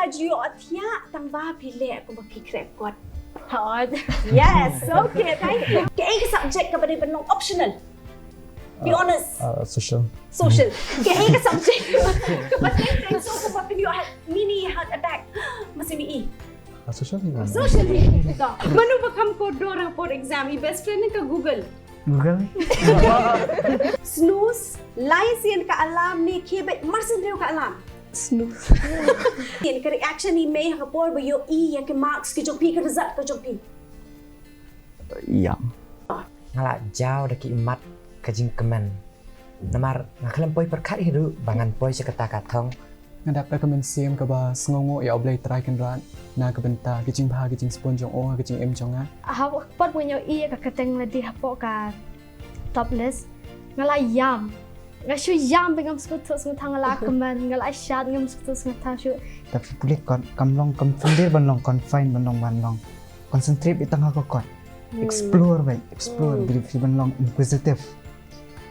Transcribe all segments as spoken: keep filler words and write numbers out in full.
Ju ïoh thiah tang ba phi leh kumba phi khreh kot. Hot. Yes, okay, thank you. Kaei ka subject kaba dei ban long optional? Be honest. Uh, social. Social. Kaei ka subject kaba teng teng so kumba phin ïoh mini heart attack? Masi mi i. Uh, social ni kan. Social ni. Mano ba kham kordor ha por exam? I best friend ka Google. Google. Snooze, lai sien ka alarm ne khie beit marsien ka alarm? Snooze. Sien ka reaction i mei ha ka por ba ïoh i ïa ki marks ki jong phi, ka result ka jong phi? Ïam. Nga la jaw da ki imat ka jingkmen. Namar nga khlem poi pyrkhat hi ruh ba ngan poi sha kata ka thong. Nga dap da ka mynsiem kaba sngewnguh ïa U Blei Trai Kynrad na ka bynta ki jingbha ki jingsbun jong u ha ka jingim jong nga. Ha ka por ba nga ïoh i ïa ka kyrteng lade hapoh ka top list, nga la ïam. Nga shu ïam ba ngam sngewthuh sngewthuh, nga la kmen, nga la shad, ngam sngewthuh sngewthuh shuh. Te phi pule kot kam long, kam pyndir ban long confine, ban long, ban long concentrate beit tang ha ka kot. Explore beit, explore beit, phi ban long inquisitive.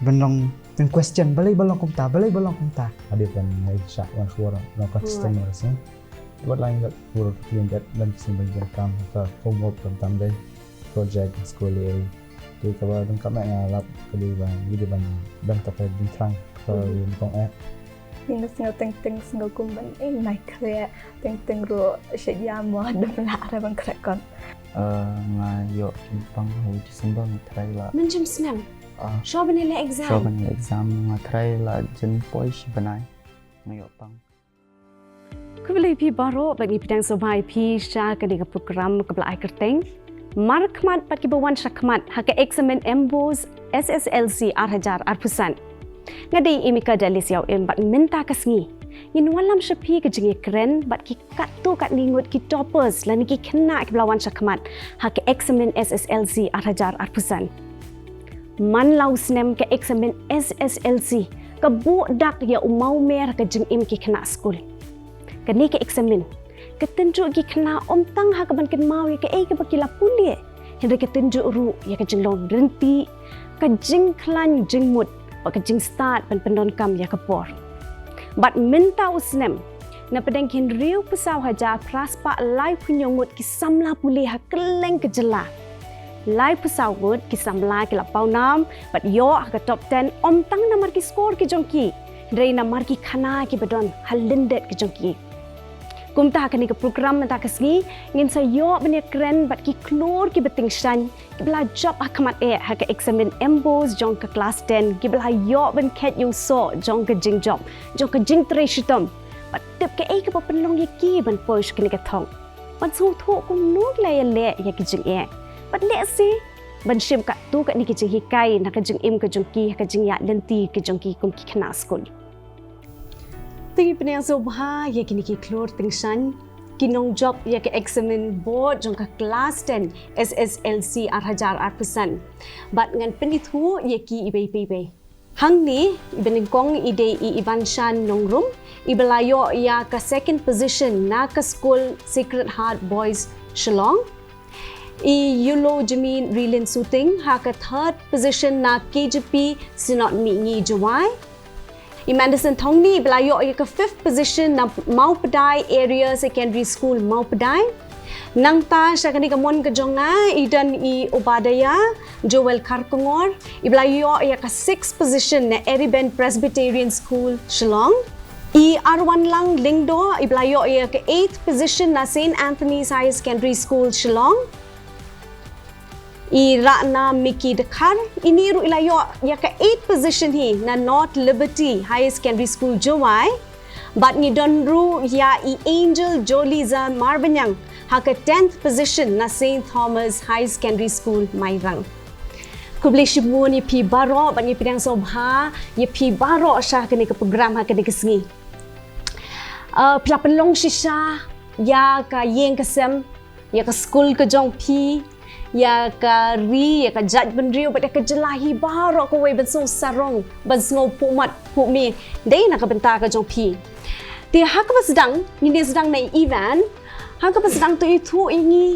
Ban long pyn question, balei ba long kumta, balei ba long kumta. Hadien ban ngai shah wan shuwa long consistent. Wat lang ïa pur phi ïa ban sing ban jingkam ka homework, ban tam dei project school ïa. Te kaba donkam eh nga lap ka dei ban, ïa dei ban ban ka pyrshang ka ïa kong eh. Ïa nga sngew teng teng, sngew kum ban ïa nai khleh, teng teng ruh shet ïa mo dam lah re ban khleh kot. Nga ïoh ki pang ha u December, nga try la. Mynjum snem. Shuwa ban ïa leh exam. Shuwa ban ïa exam nga try la, jan poi shi bnai nga ïoh pang. Khublei phi baroh bad ngi pdiang sngewbha ïa phi sha kane ka program kaba la ai kyrteng Markhmat bad kiba wan shakhmat ha ka eksamin MBOSE S S L C ar hajar arphew san. Nga dei i Mika Delicia Im bad mynta ka sngi ngin wallam sha phi ka jingïakren bad ki katto katne ngut ki toppers lane ki khynnah kiba la wan shakhmat ha ka eksamin S S L C ar hajar arphew san. Man la u snem ka eksamin S S L C ka buh dak ïa u mawmer ka jingim ki khynnah skul. Kane ka eksamin ka tynjuh ki khynnah ym tang ha kaban kynmaw ïa kaei kaba ki la pule, hynrei ka tynjuh ruh ïa ka jinglong ryntih, ka jingkhlaiñ jingmut bad ka jingstad ban pyndonkam ïa ka por. Bad mynta u snem, na pdeng ki hynriew phew saw hajar phra spah laiphew hynñiew ngut ki samla pule ha kylleng ka jylla, laiphew saw ngut ki samla ki la pawnam bad ïoh ha ka top ten ym tang namar ki score ki jong ki, hynrei namar ki khana kiba don ha lyndet ki jong ki. Kumta ha kane ka program mynta ka sngi ngin sa ïoh ban ïakren bad ki khlur kiba tyngshaiñ kiba la jop ha khmat eh ha ka eksamin MBOSE jong ka klas ten, kiba la ïoh ban kheit ïa u soh jong ka jingjop, jong ka jingtrei shitom, bad tip kaei kaba pynlong ïa ki ban poi sha kane ka thong, ban sngewthuh kumno ki la ïaleh ïa ki jingeh, bad lehse ban shim katto katne ki jinghikai na ka jingim ka jong ki ha ka jingïaid lynti ka jong ki kum ki khynnah skul. Te ngi pdiang sngewbha ïa kine ki khlur tyngshaiñ, ki nongjop ïa ka eksamin board jong ka klas ten S S L C ar hajar arphew san, bad ngan pynithuh ïa ki iwei pa iwei. Hangne iba nyngkong i dei i Ivanshan Nongrum, iba la ïoh ïa ka second position na ka skul Sacred Heart Boys Shillong. I Yulo Jamin Rilin Suting ha ka third position na K J P Synod Mihngi Jowai. I Madison Thongni iba la ïoh ïa ka fifth position na Mawpdai Area Secondary School Mawpdai. Nangta sha kane ka mon ka jong nga i don i Obadiah Joel Kharkongor iba la ïoh ïa ka sixth position na Eriben Presbyterian School Shillong. I Arwanlang Lyngdoh iba la ïoh ïa ka eighth position na Saint Anthony's Higher Secondary School Shillong. I Ratna Miki Dkhar, ini ruh i la ïoh ïa ka eighth position hi na North Liberty Higher Secondary School Jowai. Bad ngi don ruh ïa i Angel Joliza Marbaniang ha ka tenth position na Saint Thomas Higher Secondary School Mairang. Khublei shibun ïa phi baroh bad ngi pdiang sngewbha ïa phi baroh sha kane ka program ha kane ka sngi. Uh, phi la pynlong shisha ïa ka ïing ka sem, ïa ka skul ka jong phi, ïa ka ri, ïa ka jaitbynriew bad ïa ka jylla hi baroh kawei ban sngew sarong, ban sngew phuhmat phuhmih dei na ka bynta ka jong phi. Te ha kaba sdang ngin ïa sdang na i Ivan, ha kaba sdang to ithuh ïa ngi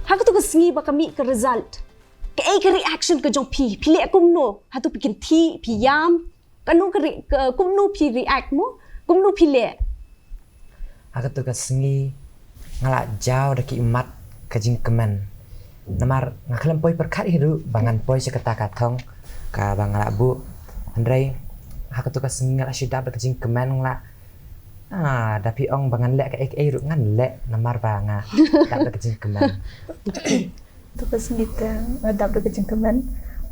ha kato ka sngi ba ka mih ka result, kaei ka reaction ka jong phi? Phi leh kumno? Hato phi kynthih, phi ïam? Kano ka re, ka, kumno phi react mo? Kumno phi leh? Ha katu ka sngi nga la jaw da ki mat ka jingkmen. Namar nga khlem poi pyrkhat hi ruh ba ngan poi sha kata ka thong kaba nga la buh. Hynrei ha katu ka sngi nga la shu dap da ka jingkmen, nga la, ah, da phi ong ba ngan leh kaei kaei ruh ngan leh namar ba nga dap da ka jingkmen. Katu ka sngi te nga dap da ka jingkmen.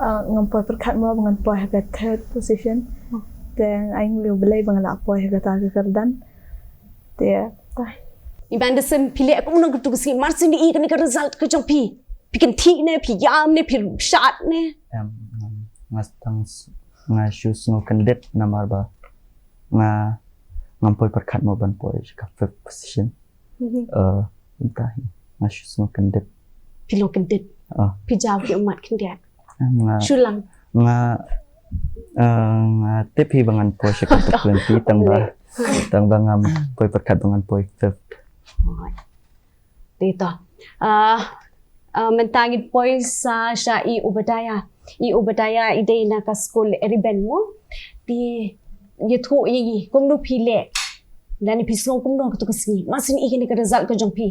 Ah, ngam poi pyrkhat mo ba ngan poi ha ka third position. Te nga ainguh ïa U Blei ba nga la poi ha kata ka kyrdan. Te, tai. I Anderson, phi leh kumno katu ka sngi? Mar shu ïohi kane ka result ka jong phi, phi kynthih ne, phi ïam ne, phi shad ne? Em, em, nga tang s-, nga shu sngew kyndit namar ba nga, ngam poi pyrkhat mo ban poi sha ka fifth position. Mhm. Eh, mynta hi nga shu sngew kyndit. Phi long kyndit. Ah. Phi jaw ki mat kyndit. Nga, shu lang. Nga, eh, nga tip hi ba ngan poi sha ka top twenty, tang ba, tang ba ngam poi pyrkhat ba ngan poi fifth. Te to. Ah, ah, mynta ngin poi sa sha i Obadiah. I Obadiah i dei na ka skul Eriben mo. Te ïathuh ïa ngi kumno phi leh. Lane phi sngew kumno katu ka sngi mar shu ïohi kane ka result ka jong phi.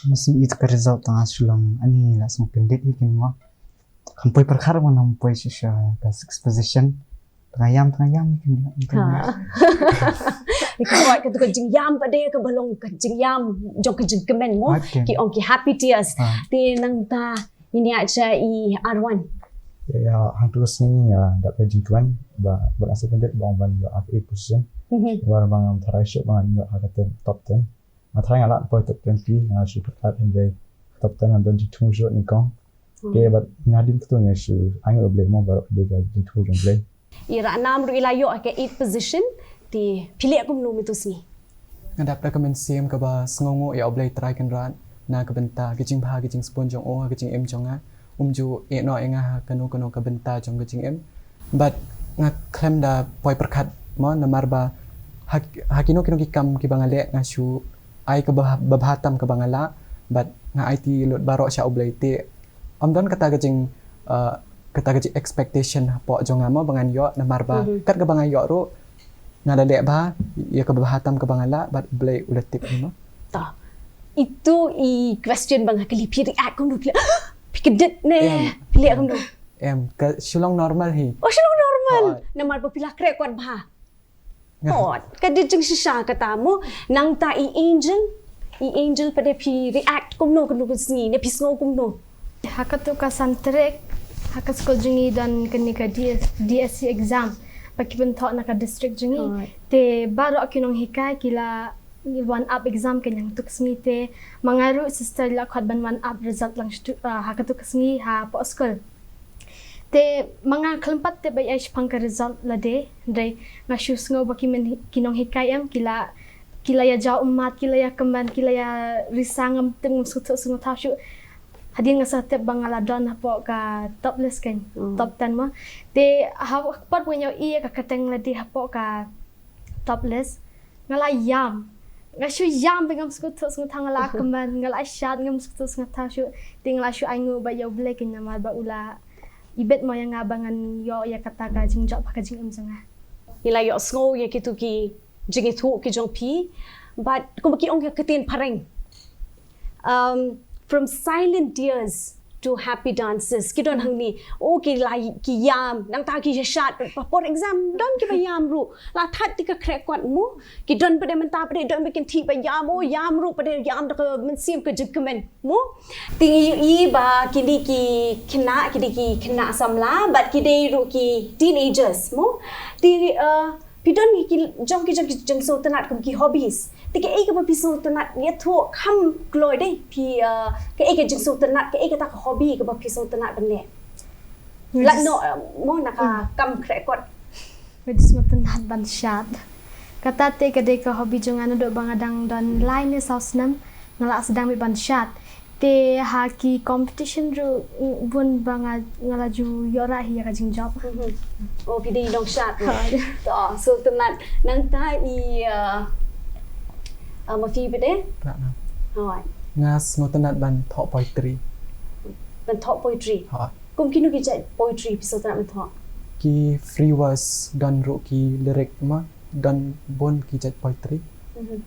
Mar shu ïohi ka result tang shu long, ani la sngew kyndit hi kin mo. Kam poi pyrkhat ba ngam poi sha, sha ka sixth position. Tang ïam, tang ïam hi kin mo. Ha. Ni ka buat katu ka jingïam pat de kaba long ka jingïam jong ka jingkmen mo. Ki ong ki happy tears. Te nangta ngin ïa sha i Arwan. Ïa, hangtu ka sngi, ïa, dap da jingkmen ba, ba la shu kyndit ba ong ban ïoh ha ka eighth position. Mhm. Namar ba ngam tharai shuh ba ngan ïoh ha ka ten, top ten. Nga tharai nga lah poi top twenty, nga shu pyrkhat hynrei top ten ngam don jingthmu shuh nyngkong. Te bad nga dei katu nga shu ainguh ïa U Blei mo, baroh dei ka jingthmu jong U Blei. I Ranam ruh i la ïoh ha ka eighth position, te phi leh kumno mynta ka sngi? Nga dap da ka mynsiem kaba sngewnguh ïa U Blei Trai Kynrad na ka bynta ka jingbha ka jingsbun jong u ha ka jingim jong nga. Um ju ïehnoh ïa nga ha kano kano ka bynta jong ka jingim. Bad nga khlem da poi pyrkhat mo namar ba ha, ha kino kino ki kam kiba nga leh nga shu ai kaba, ba bha tam kaba nga lah, bad nga aiti lut baroh sha U Blei te. Ym don kata ka jing, eh, kata ka jing expectation hapoh jong nga mo ba ngan ïoh namar ba, mhm, kat kaba nga ïoh ruh nga la leh bha ïa kaba bha tam kaba nga lah bad U Blei u la tip hi mo. To. Itu i question ba nga kylli phi, react kumno phi, phi kyndit ne, em, phi leh kumno? Em, ka shu long normal hi. Oh, shu long normal. Oh. Namar ba phi la khreh kot bha. Nga. Kot, ka dei jingshisha kata mo, nangta i Angel, i Angel pat de phi react kumno, kumno ka sngi, ne phi sngew kumno? Ha katu ka Santrik, ha ka skul jong ngi don kane ka D S, D S C exam ba ki pynthoh na ka district jong ngi. Right. Te baroh ki nonghikai ki la wan ap exam ka, hangtu ka sngi te ma nga ruh sister la khot ban wan ap result lang shatu, ah, ha katu ka sngi hapoh skul. Te ma nga khlem pat tip ba ai shaphang ka result lade, hynrei nga shu sngew ba ki men, ki nonghikai em, ki la, ki la ïa jaw ummat, ki la ïa kmen, ki la ïa risa, ngam tip, ngam sngewthuh sngewthaw shuh. Hadien nga sa tip ba nga la don hapoh ka top list kan, mm, top ten mo. Te ha, pat ba nga ïohi ïa ka kyrteng lade hapoh ka top list, nga la ïam. Nga shu ïam bad ngam sngewthuh sngewthaw, nga la kmen, nga la shad, ngam sngewthuh sngewthaw shuh. Te nga la shu ainguh bad ïa U Blei kan namar ba u la ibit mo ïa nga ba ngan ïoh ïa kata ka jingjop ha ka jingim jong nga. Ngi la ïohsngew ïa kitu ki jingithuh ki jong phi. Bad kumba ki ong ïa ka ktien phareng, um, from silent tears to happy dances. Ki don hangne, oh, ki la, ki ïam, nangta ki shad, pa por exam don kiba ïam ruh. La thait te ka khreh kot mo. Ki don pat de mynta pat de, don ba kynthih ba ïam, oh, ïam ruh pat de, ïam da ka mynsiem ka jingkmen mo. Te ngi ïohi ba kine ki khynnah, kine ki khynnah samla, bad ki dei ruh ki teenagers mo. Te, uh, phi don ki jong ki, jong ki jingsngewtynnat kum ki hobbies. Te kaei kaba phi sngewtynnat, ïathuh kham kloi de phi, uh, kaei ka jingsngewtynnat, kaei kata ka hobby kaba phi sngewtynnat ban leh. Lait noh, uh, mo na ka kam khreh kot. Nga ju sngewtynnat ban shad. Kata te ka dei ka hobby jong nga naduh ba nga dang don lai ne saw snem, nga la sdang beit ban shad. Te ha ki competition ruh, mm, bun ba nga, nga la ju ïoh rah hi ïa ka jingjop. Mhm. Oh, phi dei nongshad. Ha. To, sngewtynnat. Nangta i, uh, uh, ma phi pat de? Nga sngewtynnat ban thoh poetry. Ban thoh poetry? Ha. Kum kino ki jait poetry phi sngewtynnat ban thoh? Ki free verse, don ruh ki lyric mo, don bun ki jait poetry.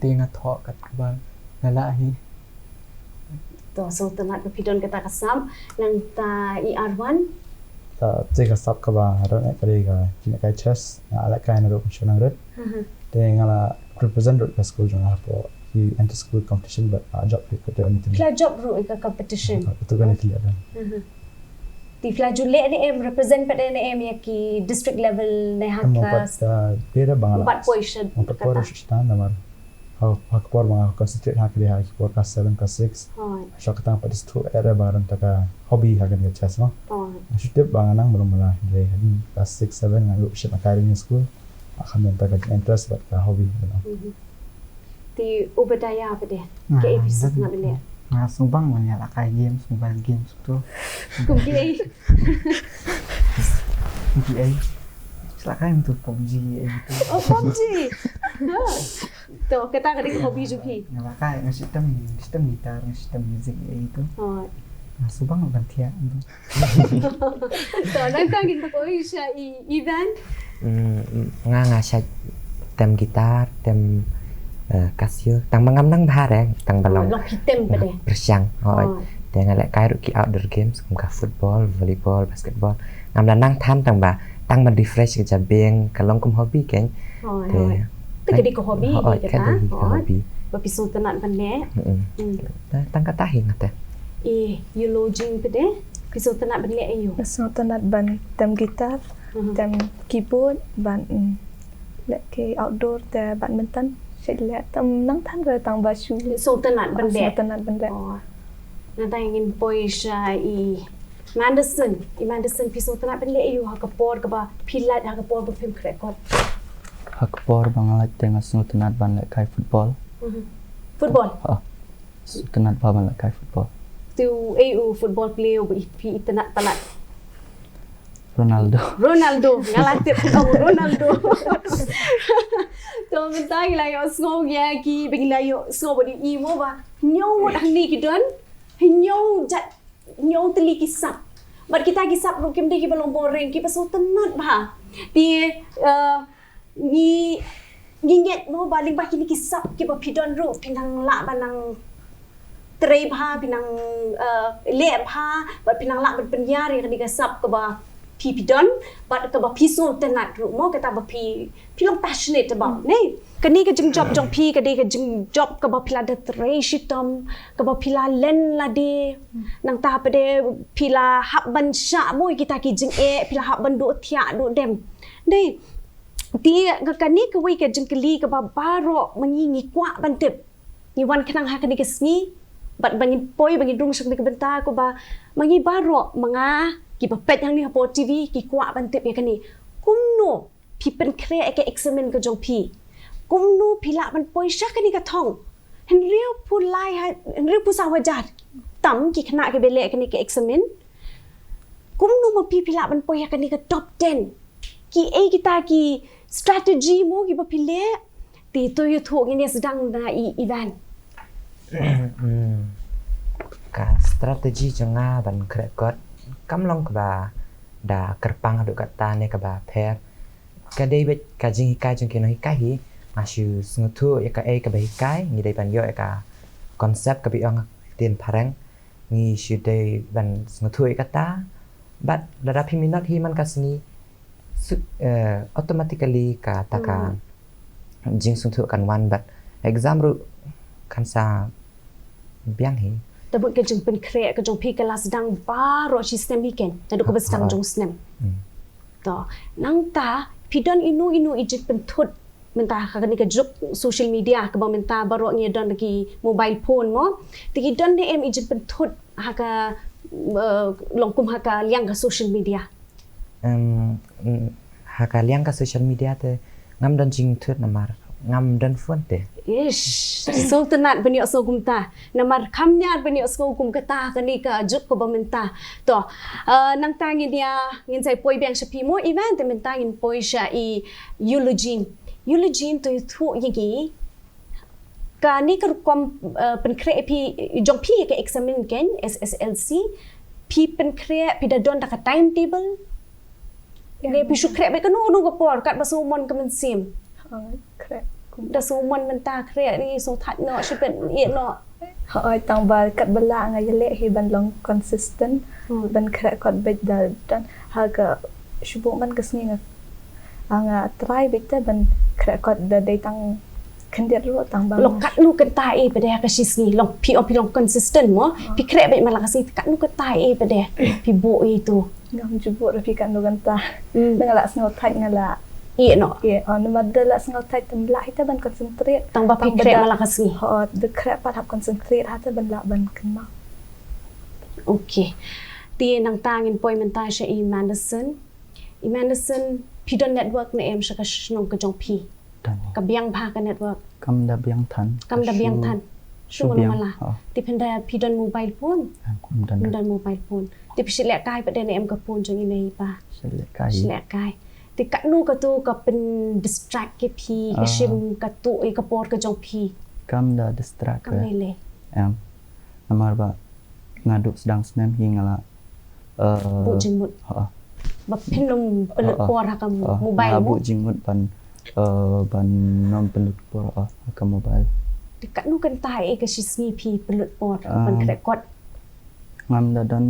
Te nga thoh kat kaba nga lah hi. To, so tang ba phi don kata ka sap, nangta i Arwan. Te ka sap kaba nga don eh ka dei ka jingïalehkai chess, nga lehkai naduh nga shu nang rit. Te nga la represent ruh ka school jong nga hapoh ki inter school competition, but nga jop ruh kat ïa ka meeting. Phi la jop ruh ïa ka competition. Kat ïa ka meeting. Te phi la ju leh ne em, represent pat ne em ïa ki district level ne ha Em, class. Pat uh, dei da ba nga la Pat poi sha Em, pat poi kata. Sha sha namar ha ha ka por ba nga concentrate ha ka dei ha ki por class seven, class six. Hoi, Sha kata pat just tu era ba ran ta ka hobby ha ka dei chess, no. hoi. Nga shu tip ba nga nang mala mala dei ha class six, seven nga ruh shu na ka ring school. Nga khlem don ta ka interest bad ka hobby, you know. Te Obadiah pat de. Kaei phi sngewtynnat ban leh? Nga sngewbang ban ïalehkai games, mobile games tu. Kum kiei? Games. Ïalehkai tu PUBG eh tu. Oh, PUBG. Ha. To, kata ka dei ka hobby jong phi. Nga lehkai, nga shu tem, shu tem guitar, nga shu tem music eh tu. Hoi. Nga sngewbang ban thiah tu. To, nangta ngin poi sha i Ivan. Mm, nga nga shait tem guitar, tem uh, Casio. Tang ba ngam nang bha re, tang ba long. Long phi tem pat de. Pyrshang. Hoi. Hoi. Te nga lehkai ruh ki outdoor games kum ka football, volleyball, basketball. Ngam la nang than tang ba tang ba refresh ka jabieng, ka long kum hobby kein. Hoi, Te- hoi. Te ka dei ka hobby Hoi, ka ka ta. dei ka hobby. Ba phi sngewtynnat ban leh. Mm-mm. Hmm. Tang, tang kata hi nga te. I Eulogene pat de. Phi sngewtynnat ban leh aïu? Sngewtynnat ban tem guitar, Mhm. tem keyboard, ban mm, leh ki outdoor te badminton. Shait leh, tam nang than re tang ba shu. Sngewtynnat ban leh. Sngewtynnat ban leh. Oh. Nangta ngin poi sha i Manderson. I Manderson, phi sngewtynnat ban leh aïu ha ka por kaba phi lait, ha ka por ba phim khreh kot? Ha ka por ba nga lait te nga sngewtynnat ban lehkai football. Mhm. Football. Ha. Sngewtynnat ba ban lehkai football. Te uei u football player uba phi itynnat palat? Ronaldo. Ronaldo, nga la tip, oh, Ronaldo. To mynta ngi la ïohsngew ïa ki, ba ngi la ïohsngew bad ïohi mo ba hynñiew ngut hangne ki don, hynñiew jait, hynñiew tylli ki sap. Bad kita ki sap ruh kim dei kiba long boring, kiba sngewtynnat bha. Te uh, ngi ngi ngeit mo ba lyngba kine ki sap kiba phi don ruh phi nang lah ban nang trei bha, phi nang uh, leh bha, bad phi nang lah ban pynïar ïa kane ka sap kaba phi phi don, bad kaba phi sngewtynnat ruh mo, kata ba phi phi long passionate about ne. Kane ka jingjop jong phi ka dei ka jingjop kaba phi la da trei shitom, kaba phi la len lade. Nangta pat de phi la hap ban shah mo ïa kita ki jingeh, phi la hap ban duh thiah duh dem. Dei, te ka kane kawei ka jingkylli kaba baroh ma ngi ngi kwah ban tip. Ngi wan khnang ha kane ka sngi bad ba ngin poi, ba ngin rung sha kane ka bynta, kaba ma ngi baroh, ma nga, kiba peit hangne hapoh TV, ki kwah ban tip ïa kane. Kumno phi pynkhreh ïa ka eksamin ka jong phi? Kumno phi lah ban poi sha kane ka thong? Hynriewphew lai ha, hynriewphew saw hajar tam ki khynnah kiba leh kane ka eksamin. Kumno ma phi phi lah ban poi ha kane ka top ten? Kiei kita ki strategy mo kiba phi leh? Te to ïathuh, ngin ïa sdang da i Ivan. Hmm. Ka strategy jong nga ban khreh kot kam long kaba da kyrpang haduh katta ne kaba pher. Ka dei beit ka jinghikai jong ki nonghikai hi. Nga shu sngewthuh ïa kaei kaba hikai, ngi dei ban ïoh ïa ka concept kaba ong ha ktien phareng. Ngi shu dei ban sngewthuh ïa kata. Bad lada phi minot hi man ka sngi, su- eh, automatically kata ka jingsngewthuh kan wan, bad exam ruh kan sa biang hi. Te bad ka jingpynkhreh ka jong phi ka la sdang baroh shi snem hi ken, naduh kaba sdang jong snem. Hmm. To, nangta phi don ino ino i jingpynthut mynta ha kane ka juk social media kaba mynta baroh ngi don ki mobile phone mo? Te ki don ne em i jingpynthut ha ka, uh, long kum ha ka liang ka social media? Em, mm, ha ka liang ka social media te ngam don jingthut namar ngam don phone te. Ish, sngewtynnat ban ïohsngew kumta. Namar kam ñiar ban ïohsngew kum kata ha kane ka juk kaba mynta. To, uh, nangta ngin ïa, ngin sa ïa poi biang sha phi mo Ivan, te mynta ngin poi sha i Eulogene. Eulogene, to ïathuh ïa ngi, kane ka rukom, uh, pynkhreh phi, jong phi ïa ka eksamin ken, SSLC, phi pynkhreh, phi da don da ka timetable? Ne phi shu khreh beit kano kano ka por, katba shu mon ka mynsiem? Ha, khreh. Da shu mon mynta khreh ri shu thait noh shibit ïeh noh. Hooid, tang ba katba lah nga ïaleh hi ban long consistent, ban khreh kot beit da don ha ka shu buh man ka sngi nga, nga try beit te ban khreh kot da dei tang khyndiat ruh tang ba long katno kynta eh pat de ha ka shi sngi long phi ong phi long consistent mo phi khreh beit man la ka sngi katno kynta eh pat de phi buh ïa itu. Ngam ju buh ruh phi katno kynta. Nga la sngew thait nga la Ïeh noh. Ïeh, oh, namar da la sngew thait te lah hi te ban concentrate. Tang ba phi khreh man la ka sngi. Ho, da khreh pat hap concentrate ha te ban lah ban kynmaw. Okay. Te nangta ngin poi mynta sha i Madison. I Madison, phi don network ne em sha ka shnong ka jong phi? Ka biang bha ka network. Kam da biang than. Kam da biang than. Shu biang. Te pynda phi don mobile phone? Kam don. Don mobile phone. Te phi shu leh kai pat de ne em ka phone jong i mei i pa? Shu leh kai. Shu leh kai. Te katno katu ka pyn distract ïa phi ka shim katu ïa ka por ka jong phi? Kam da distract. Kam lei lei. Em. Namar ba nga duh sdang snem hi nga la buh jingmut. Ba phin ym pynlut por ha ka mobile mo. Buh jingmut ban ban ym pynlut por ha ka mobile. Te katno kynta eh ka shi sngi phi pynlut por ban khreh kot? Ngam da don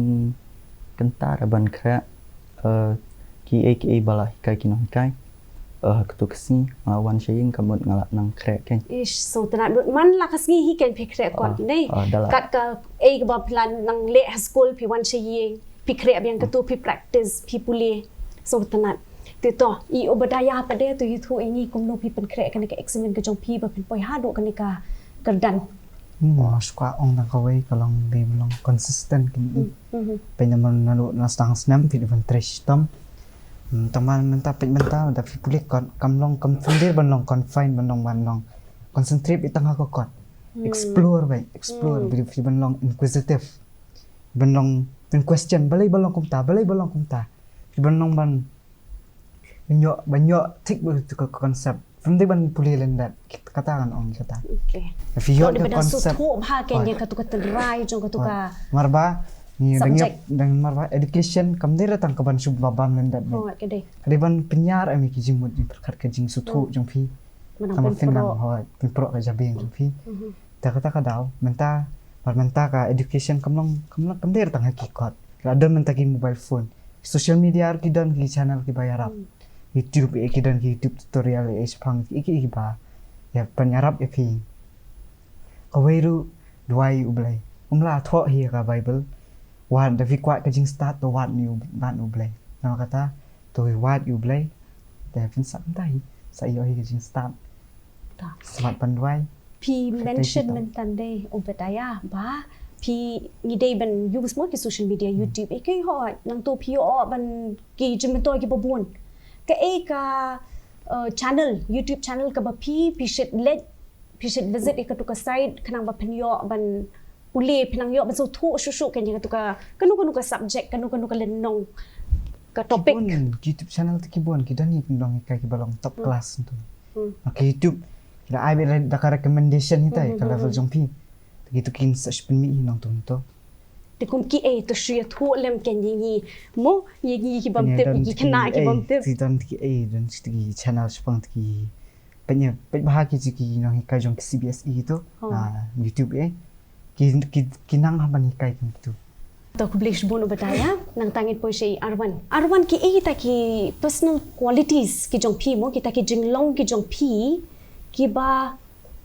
kynta re ban khreh. Ki ei ki ei ba la hikai ki nonghikai. Katu ka sngi nga la wan sha ïing ka mut nga la nang khreh kein. Ish, so tynat lut man la ka sngi hi kein phi khreh kot ne. Kat ka ei kaba phi la nang leh ha skul phi wan sha ïing phi khreh biang katu phi practice phi pule. So tynat. Te to i Obadiah pat de to ïathuh ïa ngi kumno phi pynkhreh kane ka exam ka jong phi ba phin poi haduh kane ka kyrdan. Nga shu kwah ong tang kawei ka long dei ba long consistent kein. Peit namar naduh na sdang snem phi dei ban trei shitom. Tang ba mynta peit mynta da phi pule kot kam long kam pyndir ban long confine ban long ban long concentrate i tang ha ka kot. Explore bai explore bai phi ban long inquisitive. Ban long pyn question balei ba long kumta balei ba long kumta. Phi ban long ban Ban ïoh ban ïoh thik beit katu ka concept. Phim dei ban pule lyndet kata kan ong kata. Okay. Phi ïoh ka concept. Sngewthuh bha kein ïa katu ka tynrai jong katu ka. Mar ba ngi dang ïa dang mar ba education kam dei tang ka ban shu ba bam lyndet. Ka dei ban pynïar em ki jingmut jingpyrkhat ka jingsngewthuh jong phi. Tang ba phin nang hoi pynpro ka jabieng jong phi. Ta kata ka daw mynta mar mynta ka education kam long kam long kam dei tang ha ki kot. La don mynta ki mobile phone. Social media ruh ki don ki channel kiba ïarap. YouTube eh ki don ki YouTube tutorial eh shaphang ki ki kiba ïa pynïarap ïa phi. Kawei ruh duwai U Blei. Um la thoh hi ka Bible. Wat da phi kwah ka jingstad to wad ïa U Blei. Namar kata to wad ïa U Blei. Te phin sa kumta hi sa ïoh hi ka jingstad. Smat pynduwai. Phi mention mynta dei Obadiah ba phi ngi dei ban use mo ki social media YouTube eh ki ho nangto phi ïoh ban ki jingmyntoi kiba bun. Kaei ka channel YouTube channel kaba phi phi shu leit phi shu visit ïa katu ka site khnang ba phin ïoh ban pule phi nang ïoh ban sngewthuh shuh shuh kein ïa katu ka kano kano ka subject kano kano ka lynnong ka topic. Ki bun ki YouTube channel te ki bun ki don ïa ki nonghikai kiba long top class tu. Ki YouTube ki la ai beit da ka recommendation hi tai ka level jong phi. Te kitu kin sa shu pynmih hi nangtu nangtu. Te kum kiei to shu ïathuh lem kein ïa ngi mo ïa ngi ki bym tip ïa ki khynnah ki bym tip. Ki don kiei don ki channel shaphang ki peit bha ki nonghikai jong ki C B S E tu. YouTube eh. Ki ki ki nang ha ban hikai kum kitu. To khublei shibun Obadiah nangta ngin poi sha i Arwan. Arwan kiei kita ki personal qualities ki jong phi mo kita ki jinglong ki jong phi kiba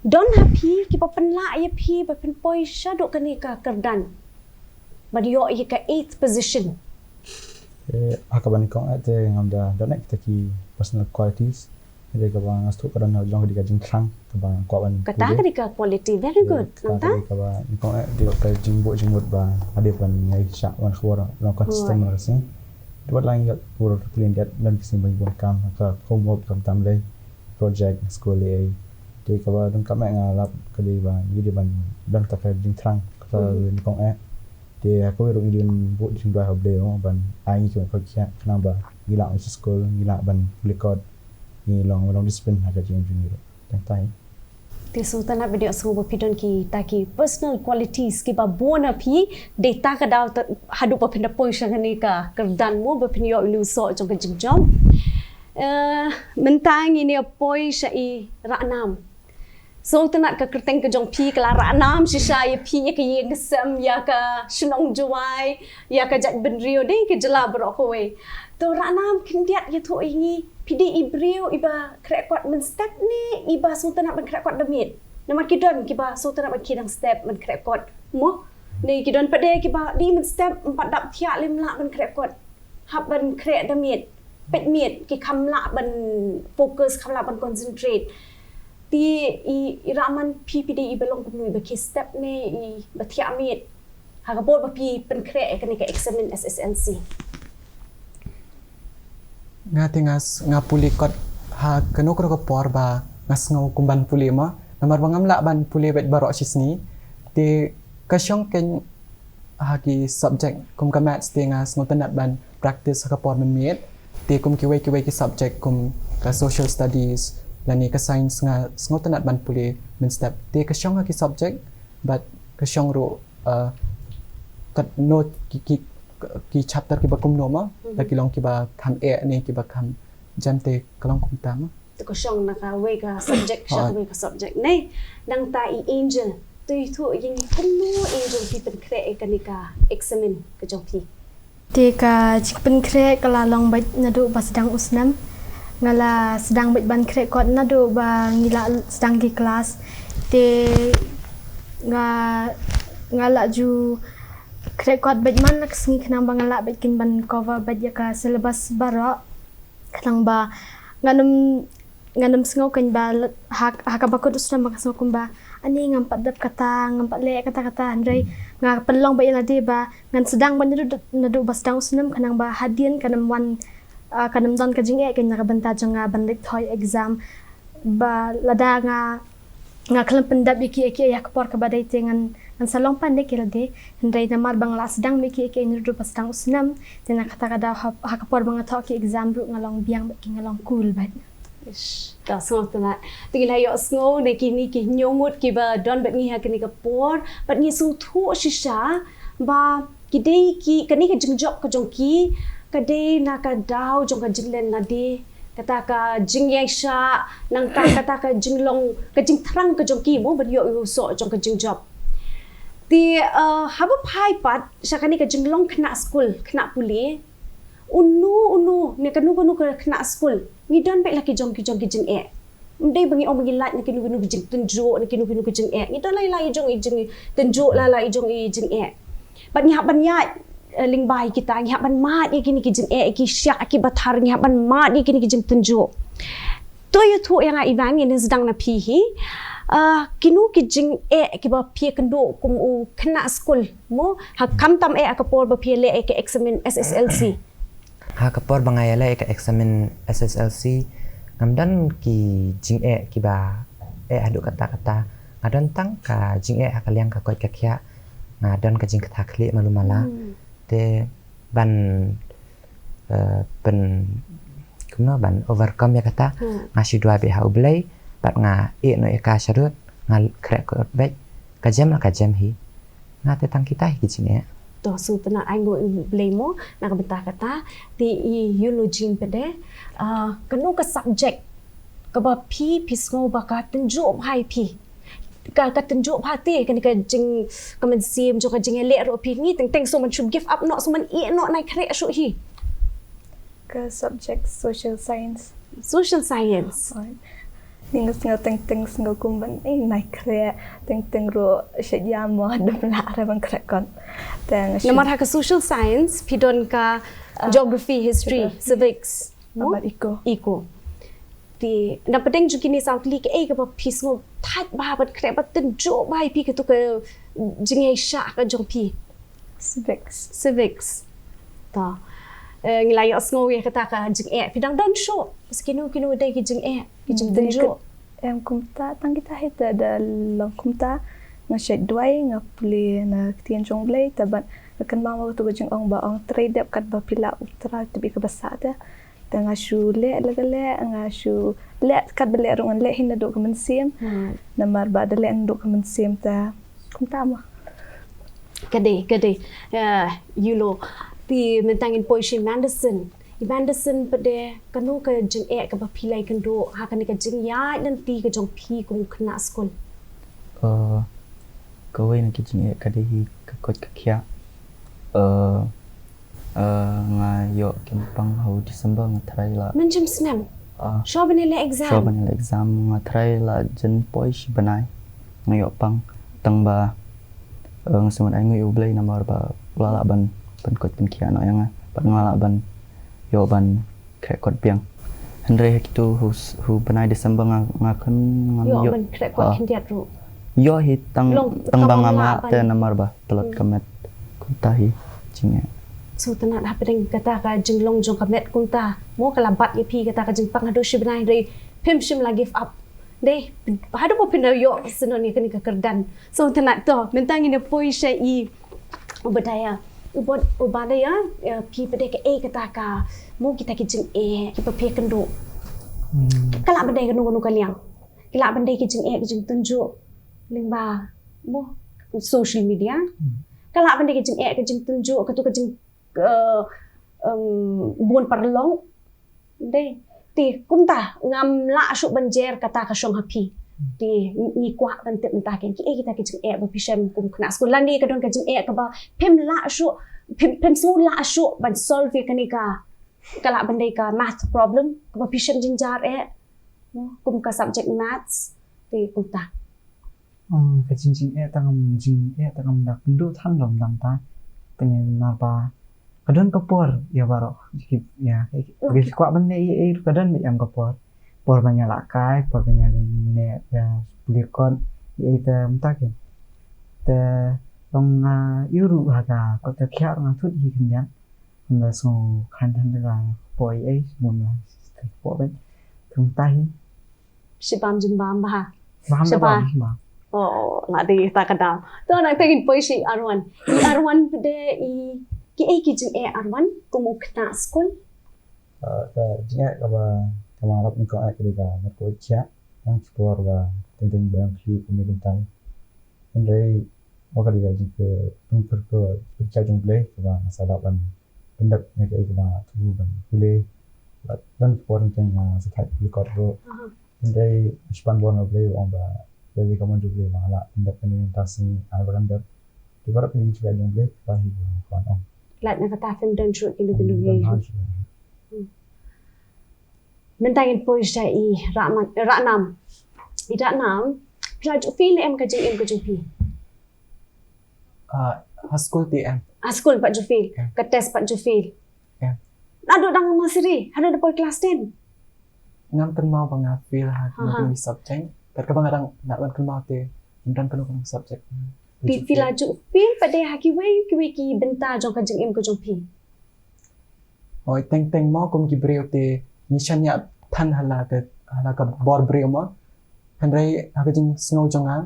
don ha phi kiba pynlah ïa phi ba phin poi shaduh kane ka kyrdan. Ban ïoh ïa ka eighth position. Ha kaba nyngkong eh te ngam da don eh kita ki personal qualities. Dei kaba nga sngewthuh ka don jong ka dei ka jingthrang kaba nga kwah ban. Kata ka dei ka quality very good. Nangta dei kaba nyngkong eh dei ka jingbuh jingmut ba nga dei ban ngai shah wan khubor long consistent mar sing. Dei wat lang ïa khubor ka pulin diat don ki sing ban bun kam ka homework kam tam dei project school eh. Dei kaba don kam eh nga lap ka dei ba ngi dei ban don ta ka jingthrang kata nyngkong eh. Dei ha kawei ruh ngi dei ban buh jingduwai ha Blei ban ai ngi ki ban khot khia khnang ba ngi lah ban sha school ngi lah ban pule kot. Ngi long long discipline ha ka jingim jong ngi ruh. Tang tai. Te sngewtynnat ba dei sngewbha phi don kita ki personal qualities kiba bun ha phi dei ta ka daw haduh ba phin da poi sha kane ka kyrdan mo ba phin ïoh ïa u soh jong ka jingjop. Mynta ngin ïa poi sha i Rahnam. Sngewtynnat ka kyrteng ka jong phi ka la rah nam shisha ïa phi, ïa ka ïing ka sem, ïa ka shnong Jowai, ïa ka jaitbynriew, dei ka jylla baroh kawei. To rah nam khyndiat ïathuh ïa ngi, phi dei i briew iba khreh kot mynstep ne iba sngewtynnat ban khreh kot da miet? Namar ki don kiba sngewtynnat ban khie dang step ban khreh kot, mo? Ne ki don pat de kiba dei mynstep, ym pat dap thiah lem lah ban khreh kot. Hap ban khreh da miet, peit miet, ki kham lah ban focus, kham lah ban concentrate. Te i, i rah nam, phi phi dei iba long kumno, iba khie step ne iba thiah miet ha ka por ba phi pynkhreh ïa kane ka eksamin S S L C? Nga te nga s-, nga pule kot ha kano kano ka por ba nga sngew kum ban pule, ma namar ba ngam lah ban pule beit baroh shi sngi. Te ka shong kein ha ki subject kum ka maths te nga sngewtynnat ban practice ha ka por mynmiet. Te kum kiwei kiwei ki subject kum ka social studies lane ka science nga sngewtynnat ban pule mynstep. Te ka shong ha ki subject bad ka shong ruh, uh, katno ki, ki, ki chapter kiba kumno, ma da ki long kiba kham eh ne kiba kham jem, te ka long kumta, ma. Te ka shong na kawei ka subject sha kawei ka subject ne. Nangta i Angel, to ïathuh ïa ngi kumno Angel phi pynkhreh ïa kane ka eksamin ka jong phi? Te ka jingpynkhreh ka la long beit naduh ba sdang u snem. Nga la sdang beit ban khreh kot naduh ba ngi la sdang ki klas. Te nga, nga la ju khreh kot beit man la ka sngi khnang ba nga lah beit kein ban cover beit ïa ka syllabus baroh. Khnang ba ngan ym, ngan ym sngew kein ba ha, ha kaba kut u snem ba nga sngew kumba ani ngam pat dep kata, ngam pat leh kata kata, hynrei nga pynlong beit ïa lade ba ngan sdang beit naduh, naduh ba sdang u snem khnang ba hadien kan ym wan, ah, kan ym don ka jingeh kein na ka bynta jong nga ban leit thoh exam. Ba lada nga, nga khlem pyndep ïa kiei kiei ha ka por kaba dei te ngan, ngan sa long pat ne ki lade. Hynrei namar ba nga la sdang beit kiei kiei naduh ba sdang u snem, te na kata ka daw ha, ha ka por ba nga thoh ki exam ruh nga long biang beit kein, nga long cool beit. Ish, ka sngewtynnat. Te ngi la ïohsngew na kine ki hynñiew ngut kiba don bad ngi ha kane ka por, bad ngi sngewthuh shisha ba ki dei ki, kane ka jingjop ka jong ki ka dei na ka daw jong ka jinglen lade, kata ka jingïaishah, nangta kata ka jinglong, ka jingthrang ka jong ki, mo, ban ïoh ïa u soh jong ka jingjop. Te, uh, haba phai pat sha kane ka jinglong khynnah skul, khynnah pule, uno uno ne kano kano ka khynnah skul ngi don beit la ki jong ki jong ki jingeh. Ym dei ba ngi ong ba ngi lait na kino kino ki jingtynjuh, na kino kino ki jingeh. Ngi don la i la i jong i jingtynjuh, la la i jong i jingeh. Bad ngi hap ban ïaid, eh, lyngba ïa kita, ngi hap ban mad ïa kine ki jingeh, ki shiah, ki bathar, ngi hap ban mad ïa kine ki jingtynjuh. To ïathuh ïa nga Ivan, ngin sdang na phi hi. Ah, kino ki jingeh kiba phi ïakynduh kum u khynnah skul, mo, ha khamtam eh ha ka por ba phi ïaleh ïa ka eksamin S S L C? Ha ka por ba nga ïaleh ïa ka eksamin S S L C, ngam don ki jingeh kiba eh haduh katta katta. Nga don tang ka jingeh ha ka liang ka koit ka khiah. Nga don ka jingkatha khlieh malu mala. Hmm. Te ban, eh, pyn, kumno ban overcome ïa kata. Hmm. Nga shu duwai beit ha U Blei, bad nga ïeh noh ïa ka sharud, nga khreh kot beit. Ka jem la ka jem hi. Nga te tang kita hi ki jingeh. To sngewtynnat, ai nguh ïa U Blei mo na ka bynta kata. Te i Eulogene pat de, ah, kano ka subject kaba phi, phi sngew ba ka tynjuh bha ïa phi? Ka, ka tynjuh bha te, kane ka jing, ka mynsiem jong ka jingïaleh ruh phi, ngi teng teng sngewman shu give up noh, sngewman ïeh noh, nai khreh shuh hi. Ka subject social science. Social science. Right. Ngi nga sngew teng teng sngew kumban, eh, nai khreh, teng teng ruh shet ïa mo dam lah re ban khreh kot. Teng. Namar ha ka social science phi don ka, ah, geography, history, geography, civics, mo? Bad eco. Eco. Te na pdeng jong kine saw tylli kaei kaba phi sngew thait bha ban khreh, ba tynjuh bha ïa phi, kato ka jingïaishah ka jong phi? Civics. Civics. To. Eh, ngi la ïohsngew ïa kata ka jingeh. Phi dang don shuh? Bad kino kino dei ki jingeh, ki jingtynjuh? Em kumta, tang kita hi te da long kumta. Nga shait duwai, nga pule na ktien jong U Blei, te bad nga kynmaw ïa kato ka jingong ba ong trei dep katba phi lah, U Trai u tip ïa kaba sah te. Te nga shu leh la ka leh, nga shu leh katba leh ruh, ngan leh hi naduh ka mynsiem. Hmm. Namar ba da leh naduh ka mynsiem te kumta mo. Ka dei, ka dei. Eh, Eulo, te mynta ngin poi sha Madison. Evanderson, pat de kano ka jingeh kaba phi la ïakynduh ha kane ka jingïaid lynti ka jong phi kum u khynnah skul? Uh, kawei na ki jingeh ka dei hi ka koit ka khiah. Uh, uh, nga ïoh kem pang ha u December, nga tharai la. Mynjim snem. Uh, shuwa ban ïaleh exam. Shuwa ban ïaleh exam nga tharai la jan poi shi bnai. Nga ïoh pang tang ba, uh, nga sngewbha ai nguh ïa u Blei namar ba u la lah ban, ban koit ban khiah noh ïa nga. Bad nga lah ban ïoh ban khreh kot biang. Hynrei ha kito u, u bnai December nga, nga khlem ngam ïoh. Ïoh ban khreh kot khyndiat ruh. Ïoh hi tang, tang ba ngam lah te namar ba tlot ka met. Kumta hi jingeh. Sngewtynnat hapdeng kata ka jinglong jong ka met kumta. Mo ka la bat ïa phi kata ka jingpang haduh shi bnai, hynrei phim shym la give up. Dei haduh ba phin da ïoh syndon ïa kane ka kyrdan. Sngewtynnat. To mynta ngin ïa poi sha i Obadiah. Obadiah, phi pat de kaei kata ka, mo kita ki jingeh kiba phi ïakynduh? Ka lah ban dei kano kano ka liang. Ka lah ban dei ki jingeh ki jingtynjuh lyngba, mo, social media. Ka lah ban dei ki jingeh ki jingtynjuh, katu ka jing, bun paralok. Dei. Te kumta ngam lah shuh ban jer kata ka shong ha phi. Te ngi kwah ban tip mynta ken kiei kita ki jingeh ba phi shem kum khynnah skul, lane ka don ka jingeh kaba phim lah shuh, phim, phim shu lah shuh ban solve ïa kane ka, ka lah ban dei ka math problem kaba phi shem jynjar eh, kum ka subject maths. Te kumta. Ka jing, jingeh tang, jingeh tang da kynduh than dom dang ta. Pynban namar ba ka don ka por ïa baroh. Ïa ki kwah ban leh ei ei ka don bad em ka por. Por ban ïa lah kai, por ban ïa leh ïa pule kot, ei ei te mynta ki. Te long nga ïoh ruh ha ka kot ka khiah nga thut hi khyndiat. Nga sngew khan than da ka por ei ei bun la ka por bad. Te mynta hi. Shibam jingbam bha. Bam da bam. Oh, la dei ta ka dam. To nangta ngin poi sha i Arwan. I Arwan pat de i kiei ki jingeh Arwan kum u khynnah skul? Ka jingeh kaba kaba rap ni ko ai ka dei ka met ko chia. Yang chipor ba ting ting ba yang khi kum ni kum tai. Hynrei Wa ka dei ka jingkyrkhu, kyrkhu jong U Blei kaba nga sa lah ban pyndep ïa kaei kaba nga thmu ban pule. Bad don ki por hynrei nga sa thait pule kot ruh. Hynrei shisien bun U Blei u ong ba dei ka mon jong U Blei ba nga lah pyndep kane mynta sngi ai ba kan dep. Ki baroh kine ki jingkyrkhu jong U Blei ba hi ba nga kwah ong. Lait na kata phim don shuh kino kino ki. Mynta ngin poi sha i Rahman, Rahnam. I Rahnam, phi la ju fail ne em ka jingim ka jong phi? Ah, ha skul te em. Ha skul pat ju fail, ka test pat ju fail. Naduh dang nursery haduh da poi class ten. Ngam kynmaw ba nga fail ha kano kano ki subject. Kat kaba nga dang nang ban kynmaw te, ngam dang kano kano ki subject. Phi, phi la ju fail pat de ha kiwei kiwei ki bynta jong ka jingim ka jong phi? Hooid, teng teng mo kum ki briew te ngi shaniah than ha la ka, ha la ka bor briew mo. Hynrei ha ka jingsngew jong nga,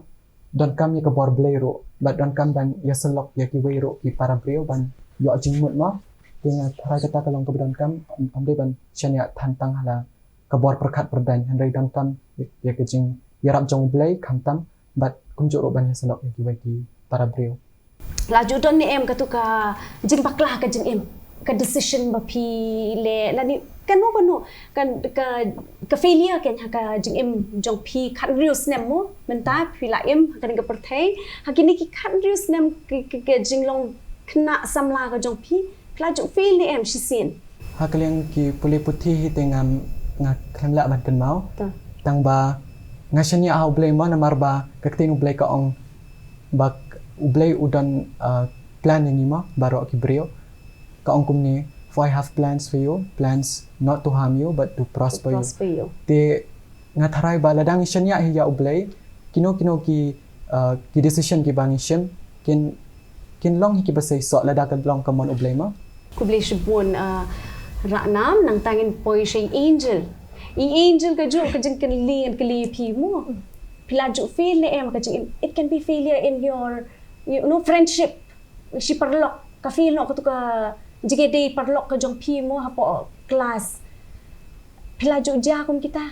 donkam ïa ka bor Blei ruh bad donkam ban ïasyllok ïa kiwei ruh ki para briew ban ïoh jingmut mo. Te nga tharai kata ka long kaba donkam, ym dei ban shaniah than tang ha la ka bor pyrkhat pyrdaiñ, hynrei donkam ïa ka jingïarap jong U Blei khamtam bad kumjuh ruh ban ïasyllok ïa kiwei ki para briew. La ju don ne em katu ka jingbakla ka jingim, ka decision ba phi leh lane kano kano ka, ka, ka failure keiñ ha ka jingim jong phi khathynriew snem mo mynta phi la im ha kane ka pyrthei, ha kine ki khathynriew snem ki, ki, ka jinglong khynnah samla ka jong phi, phi la ju fail ne em shisien? Ha ka liang ki pule puthi hi te ngam, nga khlem lah ban kynmaw. Tang ba nga shaniah ha U Blei mo namar ba ka ktien U Blei ka ong ba U Blei u don, uh, plan ïa ngi mo baroh ki briew. Ka ong kumne, "For I have plans for you, plans not to harm you but to prosper you." Te nga tharai ba lada ngi shaniah hi ïa U Blei, kino kino ki, uh, ki decision kiba ngi shim kin, kin long hi kiba seisoh lada ka long ka mon U Blei mo. Khublei shibun, uh, Rahnam, nangta ngin poi sha i Angel. I Angel, kajuh ka jingkylli ngan kylli ïa phi mo. Phi la ju fail ne em ka jingim, it can be failure in your, you know, friendship. Shi paralok ka fail noh katu ka jingïadei paralok ka jong phi mo hapoh class. Phi la ju jia kum kita.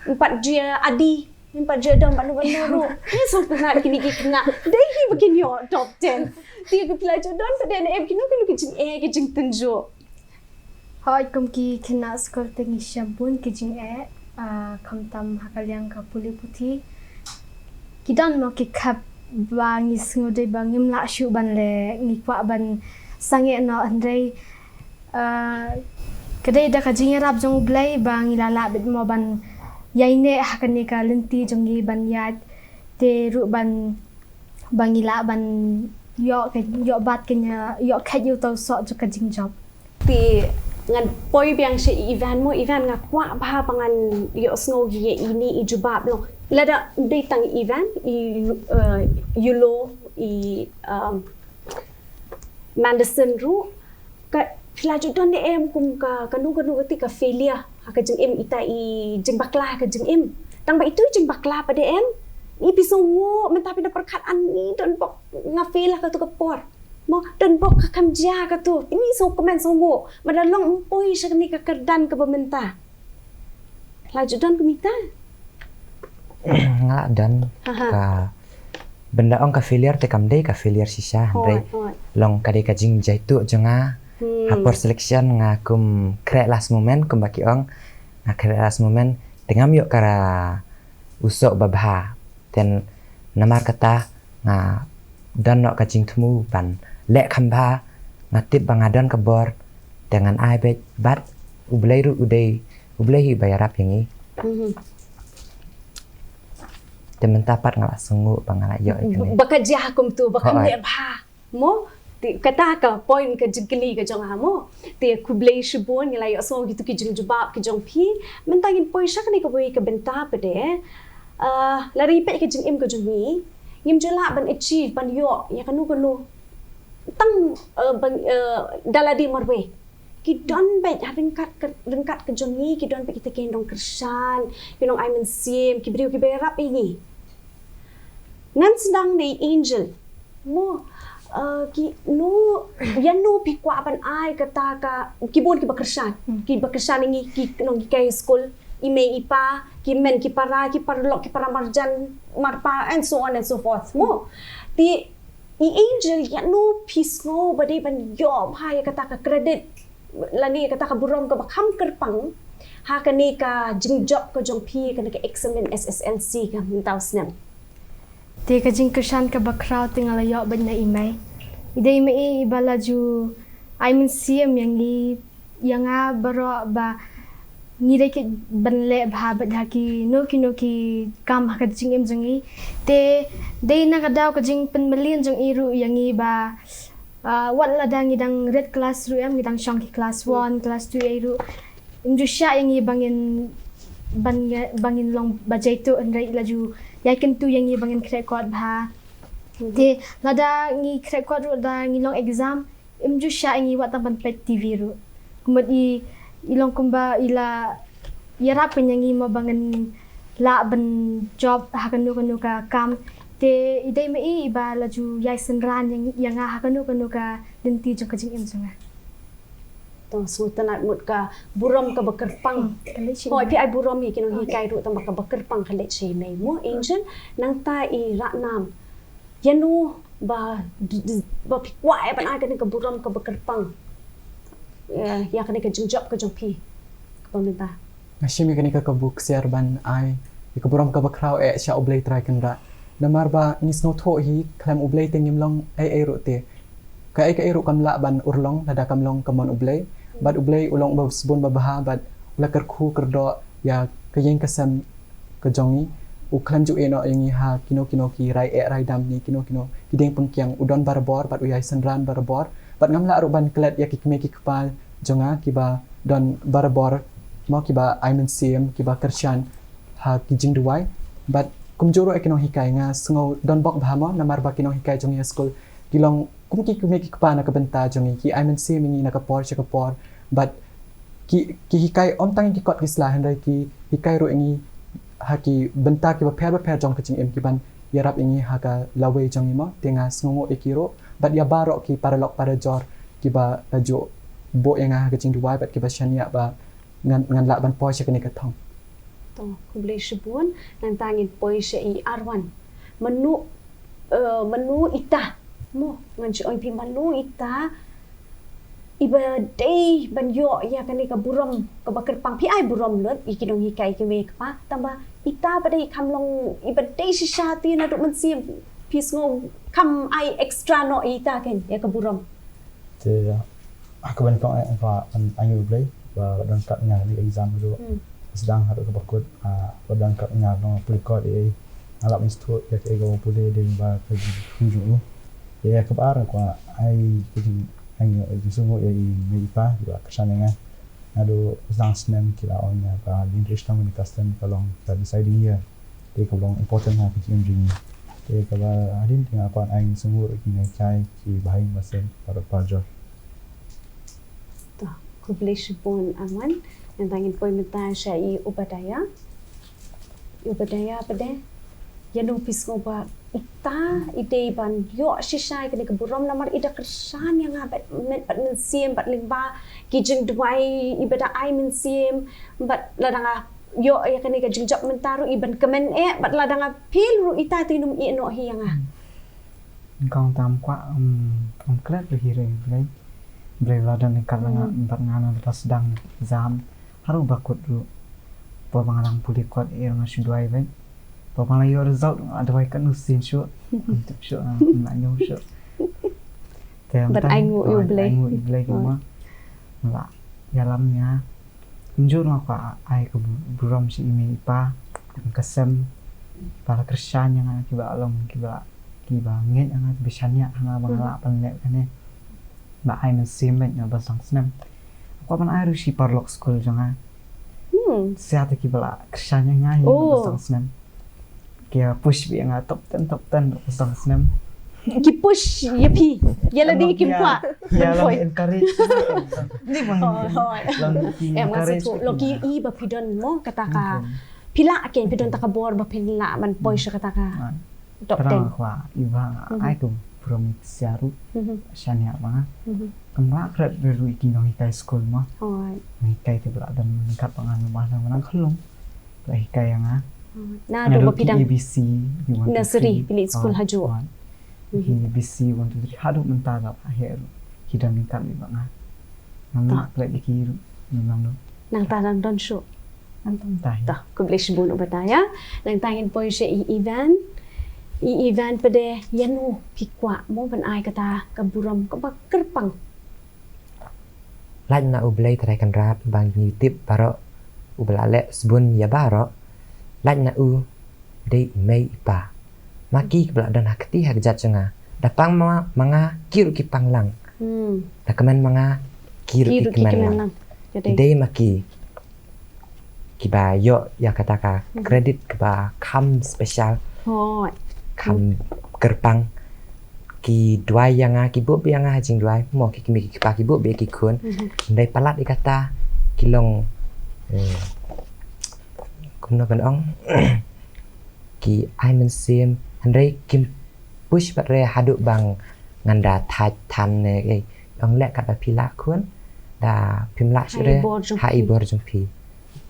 Ym pat jia Adi, ym pat jia Dom, bad no bad no ruh. Ngi sngewtynnat kine ki khynnah. Dei hi ba kin ïoh top ten. Te phi la ju don pat de ne em kino kino ki jingeh ki jingtynjuh? Oi, kum ki khynnah skul te ngi shem bun ki jingeh, ah, khamtam ha ka liang ka pule puthi. Ki don mo ki khep ba ngi sngewdei ba ngim lah shuh ban leh, ngi kwah ban sangeh noh, hynrei, ah, ka dei da ka jingïarap jong U Blei ba ngi la lah beit mo ban ïaineh ha kane ka lynti jong ngi ban ïaid te ruh ban, ba ngi lah ban ïoh ka, ïoh bat ka nia, ïoh kheit ïa uto u soh jong ka jingjop. Te ngan poi biang sha i Ivan mo, Ivan, nga kwah bha ba ngan ïohsngew ïa ine i jubab noh. Lada dei tang i Ivan, i, eh, Yulo, i, um, Manderson ruh, ka, phi la ju don ne em kum ka, kano kano kati ka failure ha ka jingim, ita i jingbakla ha ka jingim. Tang ba itu i jingbakla pat de em. Ngi phi sngewnguh mynta phi da pyrkhat, ani don bok nga fail ha katu ka por. Mo, don bok ka kam jia katu. Ini sngew kmen sngewnguh. Mada long ym poi sha kane ka kyrdan kaba mynta. La ju don kumta? Nga la don. Haha. Ka bynta ong ka failure te kam dei ka failure shisha, hooid, hynrei hooid, long ka dei ka jingjaituh jong nga. Hmm. Ha por selection nga kum khreh last moment, kumba ki ong, nga khreh last moment, te ngam ïoh ka u soh babha. Te namar kata nga don noh ka jingthmu ban leh kham bha, nga tip ba nga don ka bor, te ngan ai beit, bad U Blei ruh u dei, U Blei hi ba ïarap ïa ngi. Mhm. Te mynta pat nga la sngewnguh ba nga la ïoh ïa kane. Ba ka jia kumtu, ba ka, hooid, meh bha. Mo, te kata ka point ka jingkylli ka jong nga mo. Te khublei shibun, ngi la ïohsngew kitu ki jingjubab ki jong phi. Mynta ngin poi sha kane kawei ka bynta pat de. Ah, lada ngi peit ka jingim ka jong ngi, ngim ju lah ban achieve, ban ïoh ïa kano kano tang, eh, ban, eh, da lade marwei. Ki don beit ha ryngkat ka, ryngkat ka jong ngi, ki don beit kita ki nongkyrshan, ki nongai mynsiem, ki briew kiba ïarap ïa ngi. Ngan sdang da i Angel. Mo, eh, kino, ïano phi kwah ban ai kata ka, ki bun kiba kyrshan. Hmm. Kiba kyrshan ïa ngi, ki nonghikai skul, i mei i pa, ki hynmen ki para, ki paralok ki para marjan marpa, and so on and so forth. Mo, te i Angel, ïano phi sngew ba dei ban ïoh bha ïa kata ka credit lane kata ka burom kaba kham kyrpang ha kane ka jingjop ka jong phi, kane ka eksamin S S L C ka mynta u snem? Te ka jingkyrshan kaba khraw te nga la ïoh beit na i mei. I dei i mei iba la ju ai mynsiem ïa ngi, ïa nga baroh ba ngi dei ki ban leh bha beit ha kino kino ki kam ha ka jingim jong ngi. Te dei na ka daw ka jingpynmlien jong i ruh ïa ngi ba, ah, wat lada ngi dang rit klas ruh em, ngi dang shong ki klas one, klas two ei ruh, im ju shah ïa ngi ba ngin, ban ngi, ba ngin long ba jaituh, hynrei i la ju ïai kyntu ïa ngi ba ngin khreh kot bha. Mhm. Te lada ngi khreh kot ruh, lada ngi long exam, im ju shah ïa ngi wat tang ban peit T V ruh. Kumba i, i long kumba i la ïarap ïa ngi mo ba ngin lah ban jop ha kano kano ka kam. Te i dei ma i iba la ju ïai synran ïa, ïa nga ha kano kano ka lynti jong ka jingim jong nga. To sngewtynnat mut ka burom kaba kyrpang. Hmm, ka leit sha i mei. Hooid, phi ai burom ïa ki nonghikai ruh tang ba kaba kyrpang ka leit sha i mei mo, Angel. Nangta i Ratnam, ïano ba, ba phi kwah ban ai kane ka burom kaba kyrpang, eh, ïa kane ka jingjop ka jong phi kaba mynta? Nga shim ïa kane ka kabu ksiar ban ai ïa ka burom kaba khraw eh sha U Blei Trai Kynrad. Namar ba ngi sngewthuh hi khlem U Blei te ngim long ei ei ruh te. Kaei kaei ruh kam lah ban urlong lada kam long ka mon U Blei. Bad U Blei u long uba sbun babha bad u la kyrkhu kyrdoh ïa ka ïing ka sem ka jong ngi. U khlem ju ïeh noh ïa ngi ha kino kino ki rai eh rai dam ne kino kino ki dieng pynkiang. U don barabor bad u ïai synran barabor. Bad ngam lah ruh ban klet ïa ki kmie ki kpa jong nga kiba don barabor mo, kiba ai mynsiem, kiba kyrshan ha ki jingduwai. Bad kumjuh ruh ïa ki nonghikai, nga sngew don bok bha mo namar ba ki nonghikai jong ngi ha skul ki long kum ki kmie ki kpa na ka bynta jong ngi, ki ai mynsiem ïa ngi na ka por sha ka por. Bad ki, ki hikai ym tang ïa ki kot ki sla hynrei ki hikai ruh ïa ngi ha ki bynta kiba pher bapher jong ka jingim, ki ban ïarap ïa ngi ha ka lawei jong ngi mo. Te nga sngewnguh ïa ki ruh bad ïa baroh ki paralok parajor kiba la ju buh ïa nga ha ka jingduwai bad kiba shaniah ba ngan, ngan lah ban poi sha kane ka thong. To, khublei shibun. Nangta ngin poi sha i Arwan. Mano, eh, mano ita? Mo, ngan shu ong ïa phi mano ita iba dei ban ïoh ïa kane ka burom kaba kyrpang. Phi ai burom lut ïa ki nonghikai kiwei ki pa, tangba ita pat dei kham long iba dei shisha te naduh mynsiem. Phi sngew kham ai extra noh ïa ita kein ïa ka burom. Te ha kaba nyngkong eh, nga kwah ban ai nguh ïa U Blei ba don kat nga ha kane ka exam ruh. Hmm. Sdang haduh kaba kut, ah, ba don kat nga long pule kot, eh, nga lah ban sngewthuh ïa kaei kaba pule dei ba ka jingkyrkhu jong U. Ïa kaba ar nga kwah ai ka jing, ai ka jingsngewnguh ïa i mei i pa kiba kyrshan ïa nga. Naduh sdang snem ki la ong ïa nga ba ka jingtrei shitom kane ka snem ka long ka deciding year. Te ka long important ha ka jingim jong ngi. Te kaba hadien te nga kwah ai ka jingsngewnguh ïa ki nonghikai, ki bahaiing bahasem, para parajor. To, khublei shibun Arman. Nangta ngin poi mynta sha i Obadiah. I Obadiah pat de, ïano phi sngew ba ita i dei ban ïoh shisha ïa kane ka burom namar i da kyrshan ïa nga bad met bad mynsiem bad lyngba ki jingduwai iba da ai mynsiem, bad lada nga ïoh ïa kane ka jingjop mynta ruh i ban kmen eh, bad lada nga fail ruh ita te ym ïeh noh hi ïa nga. Kong tam kwah, um, um klet ruh hi ruh Blei. Blei la don ryngkat bad nga, hmm, bad nga na la sdang exam. Haduh ba kut ruh. Ba nga dang pule kot eh nga shu duwai bad ba nga la ïoh result nga duwai katno sien shuh. Ym tip shuh, nga ym lah ñiew shuh. Te bad mynta ai nguh ïa U Blei. Ai nguh ïa U Blei kumba nga la ïalam ïa. Kumjuh nga kwah ai ka bu-, burom sha i mei i pa, ka sem, ba la kyrshan ïa nga, kiba long, kiba, kiba ngeit ïa nga, kiba shaniah ïa nga ba nga lah ban leh kane. Ba ai mynsiem bad ïa ba sdang snem. Kwah ban ai ruh sha i paralok skul jong nga. Hmm. Sha te kiba la kyrshan ïa nga ïa ba sdang snem. Ki push beit ïa nga top ten, top ten, ba sdang snem. Ki push ïa phi, ïa lade kim kwah. Ïa long encourage. Ni bang. Long ki encourage. Long ki i ba phi don mo kata ka. Phi lah kein phi don ta ka bor ba phi lah ban poi sha kata ka. Top ten. Kwah i ba ai ka burom sha ruh. Shaniah ba nga. Kam lah kret ruh ïa ki nonghikai skul mo. Nonghikai te ba la don ryngkat ba nga, ba nga nang khlung. La hikai ïa nga. Naduh ba phi dang A B C, nursery, phi leit skul hajuh. Ki A B C one two three haduh mynta la heh ruh. Ki dang ryngkat bad nga. Ngam lah klet ïa ki ruh. Ngam lah. Nangta dang don shuh. Nangta mynta hi. To, khublei shibun Obadiah. Nangta ngin poi sha i Ivan. I Ivan pat de, ïano phi kwah mo ban ai kata ka burom kaba kyrpang. Lait na U Blei Trai Kynrad ba ngi tip baroh, uba la leh shibun ïa baroh. Lait na u dei i mei i pa. Ma ki kiba la don ha kti ha kjat jong nga. Da pang ma, ma nga ki ruh ki pang lang. Hmm. Da kmen ma nga ki ruh ki kmen lang. Ki dei ma ki kiba ïoh ïa kata ka credit kaba kham special. Kham kyrpang. Ki duwai ïa nga, ki buh beit ïa nga ha jingduwai. Mo ki kmie ki kpa ki buh beit ïa ki khun. Hynrei palat ïa kata ki long, eh, kumno ban ong. Ki ai mynsiem. Hynrei kim push pat re haduh ba ngan da thait than ne, eh, ong leh katba phi lah khun, da phim lah shuh re ha i bor jong phi.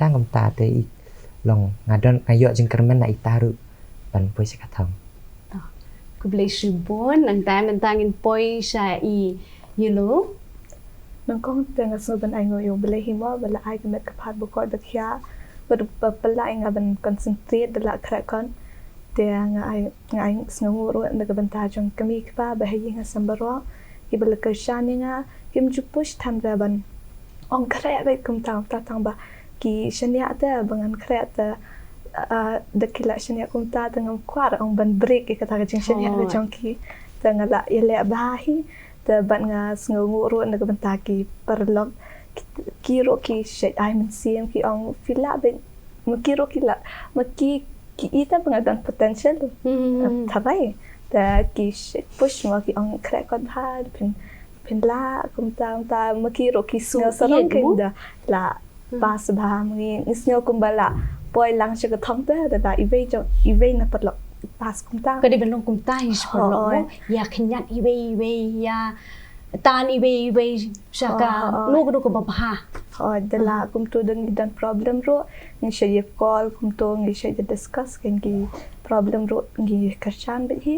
Tang kumta te i long nga don, nga ïoh jingkyrmen na ita ruh ban poi sha ka thong. Khublei shibun, nangta mynta ngin poi sha i Yellow. Nyngkong te nga sngewbha ban ai nguh ïa U Blei hi mo ba la ai ka met ka phad ba koit ba khiah, ba, ba pynlah ïa nga ban concentrate da la khreh kot. Te nga ai, nga ai sngewbha ruh na ka bynta jong ka kmie ka kpa ba ha ïing ha sem baroh kiba la kyrshan ïa nga, kim ju push than re ban ong khreh beit kumta kumta tang ba ki shaniah te ba ngan khreh te, ah, da ki la shaniah kumta te ngam kwah ong ban break ïa kata ka jingshaniah ka jong ki. Te nga la ïaleh bha hi. Te bad nga sngewbha ruh na ka bynta ki paralok. Ki, ki ruh ki shait ai mynsiem, ki ong phi lah beit, ma ki ruh ki lah, ma ki, ki i te ba nga don potential. Hmm. Tharai te ki shait push mo, ki ong khreh kot bha, phin, phin lah kumta kumta, ma ki ruh ki sngew sarong kein da la pass bha. Ngi, ngi sngew kumba la poi lang sha ka thong te da la iwei jong, iwei na paralok pass kumta. Ka dei ban long kumta hi sha paralok mo. Ïa khynñiat iwei iwei, ïa tan iwei iwei sha kano kano kaba bha. Hooid, da la kumta da ngi don problem ruh ngi shait ïa call, kumta ngi shait ïa discuss kein ki problem ruh ngi kyrshan beit hi.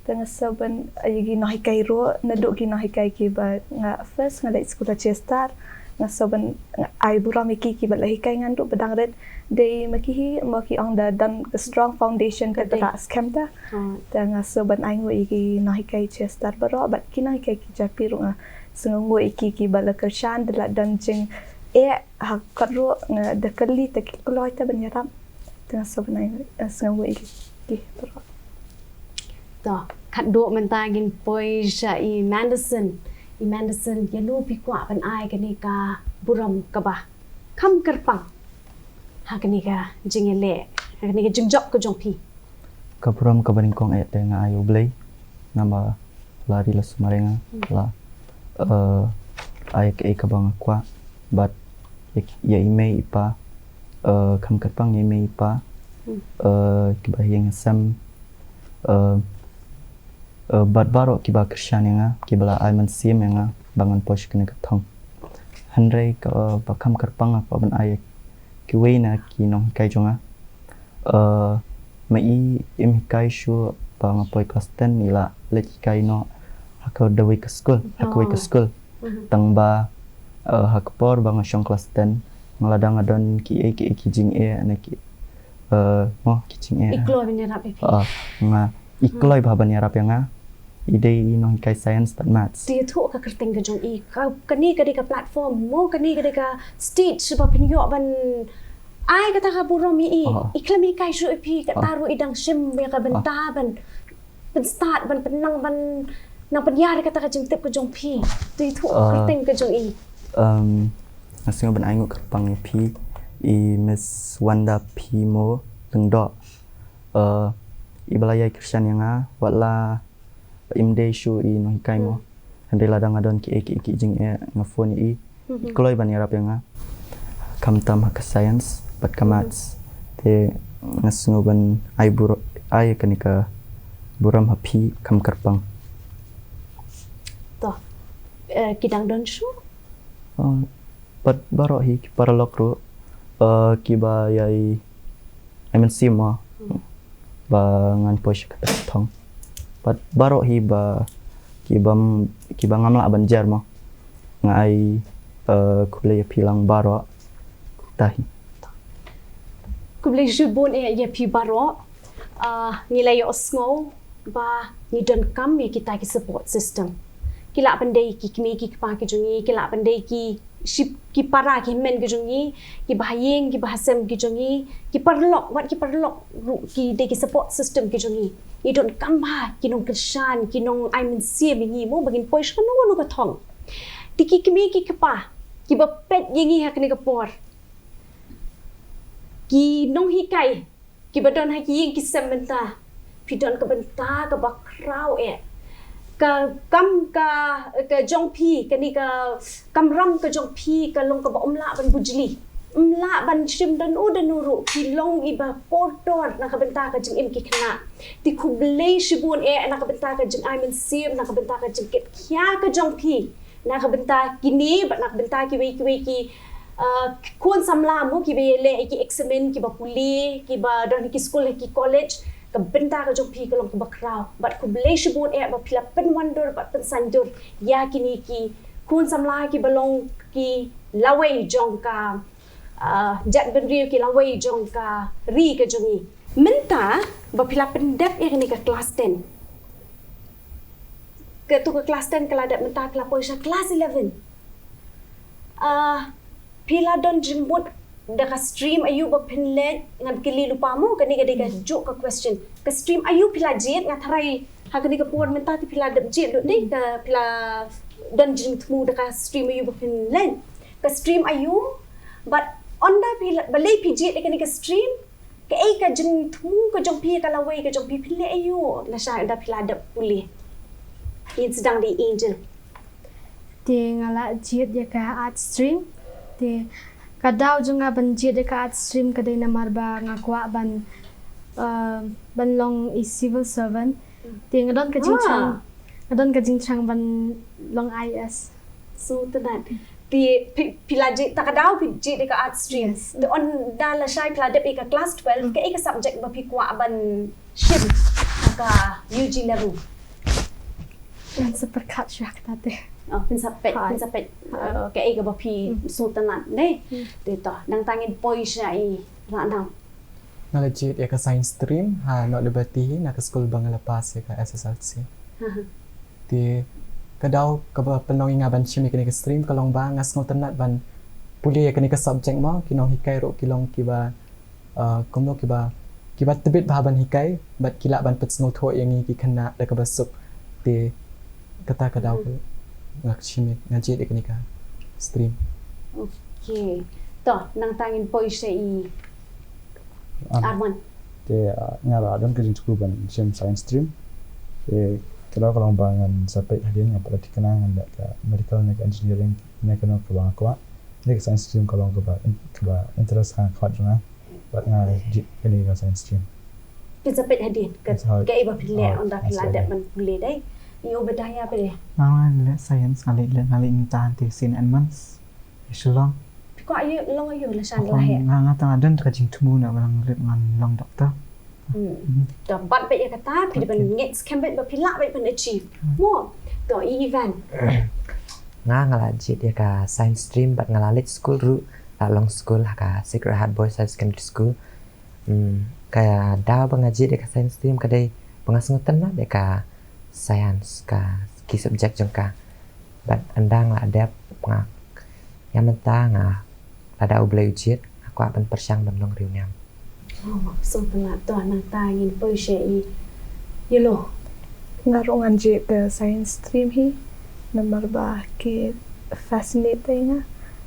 Te nga sngew ban, eh, ïa ki nonghikai ruh, naduh ki nonghikai kiba nga first nga leit skul ha Chester, nga sngew ban, nga ai burom ïa ki kiba la hikai nga naduh ba dang rit. Dei ma ki hi, ma ki ong da don ka strong foundation ka, te, tyrwa skhem ta. Hmm. Te nga sngew ban ai nguh ïa ki nonghikai Chester baroh, bad ki nonghikai ki J P ruh nga sngew nguh ïa ki kiba la kyrshan, da la don jingeh ha kot ruh, nga da kylli te ki kloi te ban ïarap. Te nga sngew ban ai, eh, sngew nguh ïa ki, ki baroh. To, khatduh mynta ngin poi sha i Manderson. I Manderson, ïano phi kwah ban ai kane ka burom kaba kham kyrpang ha kane ka jingïaleh, ha kane ka jingjop ka jong phi? Ka burom kaba nyngkong eh te nga ai U Blei, namar la ri la sumar ïa nga, hmm, la, eh, ai kaei kaba nga kwah, bad ïa, ïa i mei i pa, eh, kham kyrpang ïa i mei i pa, hmm, eh, kiba ha ïing ha sem, eh, eh, bad baroh kiba kyrshan ïa nga, kiba la ai mynsiem ïa nga ba ngan poi sha kane ka thong. Hynrei kaba kham kyrpang nga kwah ban ai ïa kiwei na ki nonghikai jong nga. Eh, ma i im hikai shuh ba nga poi klas ten, i la leit hikai noh ha kawei ka skul, ha kawei ka skul. Mhm. Tang ba, eh, ha ka por ba nga shong klas ten, nga la dang don kiei kiei ki jingeh, na ki, eh, mo ki jingeh. I kloi ban ïarap ïa phi. Ah, nga, i kloi bha ban ïarap ïa nga. I dei i nonghikai science bad maths. Te ïathuh ka kyrteng ka jong i. Ka, kane ka dei ka platform mo, kane ka dei ka stage ba phin ïoh ban ai kata ka burom ïa i. Ah. I khlem hikai shuh ïa phi, kata ruh i dang shim ïa ka bynta ban pynstad, ban pynnang, ban nang pynïar ïa kata ka jingtip ka jong phi. Te ïathuh ka kyrteng ka jong i. Um, nga sngew ban ai nguh kyrpang ïa phi, i Miss Wanda P Mo Lyngdoh. Eh, iba la ïai kyrshan ïa nga, wat la im dei shuh i nonghikai mo. Hmm. Hynrei lada nga don kiei kiei ki jingeh, nga phone ïa i. Mhm. I kloi ban ïarap ïa nga. Khamtam ha ka science bad ka, mhm, maths. Te nga sngew ban ai buro-, ai kane ka burom ha phi kham kyrpang. To, eh, ki dang don shuh? Oh, bad baroh hi ki paralok ruh, eh, kiba ïai ai mynsiem mo, hmm, ba ngan poi sha kata ka thong. Bad baroh hi ba kiba, kiba ngam lah ban jer mo, nga ai, eh, khublei ïa phi lang baroh. Kata hi. Khublei shibun eh ïa phi baroh. Ah, ngi la ïohsngew ba ngi donkam ïa kita ki support system. Ki lah ban dei ki kmie ki kpa ki jong ngi, ki lah ban dei ki shi-, ki para ki hynmen ki jong ngi, kiba ha ïing, kiba ha sem ki jong ngi, ki paralok, wat ki paralok ruh ki dei ki support system ki jong ngi. Ngi donkam bha ki nongkyrshan, ki nong ai mynsiem ïa ngi mo, ba ngin poi sha kano kano ka thong. Te ki kmie ki kpa kiba peit ïa ngi ha kane ka por, ki nonghikai kiba don ha ki ïing ki sem mynta, phi don ka bynta kaba khraw eh. Ka kam ka, ka jong phi, kane ka kamram ka jong phi ka long kaba ym lah ban bujli, ym lah ban shim da uno da uno ruh. Phi long iba kordor na ka bynta ka jingim ki khynnah. Te khublei shibun eh na ka bynta ka jingai mynsiem, na ka bynta ka jingkit khia ka jong phi, na ka bynta kine bad na ka bynta kiwei kiwei ki, uh, khun samla mo, kiba ïaleh ïa ki examen, kiba pule, kiba don ha ki skul, ha ki college. Ka bynta ka jong phi ka long kaba khraw. Bad khublei shibun eh ba phi la pynwandur bad pynsaiñdur ïa kine ki khun samla kiba long ki lawei jong ka, ah, jaitbynriew, ki lawei jong ka ri ka jong ngi. Mynta ba phi la pyndep ïa kane ka klas ten, kato ka klas ten ka la dep, mynta ka la poi sha klas eleven. Ah, phi la don jingmut da ka stream aïu ba phin leit? Ngan kylli lypa mo, kane ka dei kajuh ka question. Ka stream aïu phi la jied? Nga tharai ha kane ka por mynta te phi la dep jied lut, dei ka, phi la don jingthmu da ka stream aïu ba phin leit. Ka stream aïu, bad ynda phi la, balei phi jied ïa kane ka stream? Kaei ka jingthmu ka jong phi, ka lawei ka jong phi, phi leh aïu lashai ynda phi la dep pule? Ngin sdang da i Angel. Te nga la jied ïa ka art stream. Te ka daw jong nga ban jied ïa ka art stream ka dei namar ba nga kwah ban, uh, ban long i civil servant. Te nga don ka jingthrang, nga don ka jingthrang ban long I A S. So, te na, te phi, phi la jied, ta ka daw phi jied ïa ka art stream. Yes. Te ynda lashai phi la dep ïa ka class twelve, kaei ka subject ba phi kwah ban shim ha ka U G level? Pynsa pyrkhat shuwa kata te. Oh, pynsa peit, Hai. Pynsa peit. Uh, kaei kaba phi sngewtynnat, ne? Te to, nangta ngin poi sha i Rangnam. Nga la jied ïa ka science stream ha North Liberty hi na ka skul ba nga la pass ïa ka S S L C. Te ka daw kaba pynlong ïa nga ban shim ïa kane ka stream ka long ba nga sngewtynnat ban pule ïa kane ka subject mo, ki nonghikai ruh ki long kiba uh, kumno kiba kiba tbit bha ban hikai bad ki lah ban pynsngewthuh ïa ngi ki khynnah da kaba suk. Te kata ka daw ka nga shim ïa, nga jied ïa kane ka stream. Okay. To, nangta ngin poi sha i Arman. Te uh, nga la don ka jingthmu ban shim science stream. Te ka daw ka long ba ngan sa peit hadien, ngan pat leit thikna ngan leh ka medical ne ka engineering ne kano kaba nga kwah. Te ka science stream ka long kaba in-, kaba interest ha khmat jong nga. Bad nga jied kane ka science stream. Pynsa peit hadien ka, Pynsa peit. Kaei ba phi leh Oh, ynda phi la pynsa dep peit. Ban pule, dei. I Obadiah pat de. Nga nga leh science, nga leh, leh nga leh mynta te sien en months. Ïa Shillong. Phi kwah ïa long ïa u lashai Nga laheh. nga nga tang don ka jingthmu na ba ngan leh, ngan long doctor. Hmm. To, bad bad ïa kata phi dei ban ngeit skhem bad ba phi lah bad ban achieve. Mo. To, i Ivan. Nga nga la jied ïa ka science stream bad nga la leit skul ruh, la long skul ha ka Sacred Heart Boys High Secondary School. Hmm, ka daw ba nga jied ïa ka science stream ka dei ba nga sngewtynnat ïa ka science, ka ki subject jong ka. Bad ynda nga la dep, nga, ïa mynta nga, lada U Blei u jied, nga kwah ban pyrshang ban long riewniam. Oh, sngewtynnat. To, nangta ngin poi sha i Yellow. Nga ruh ngan jied ka science stream hi. Namar ba ki fascinate ïa nga.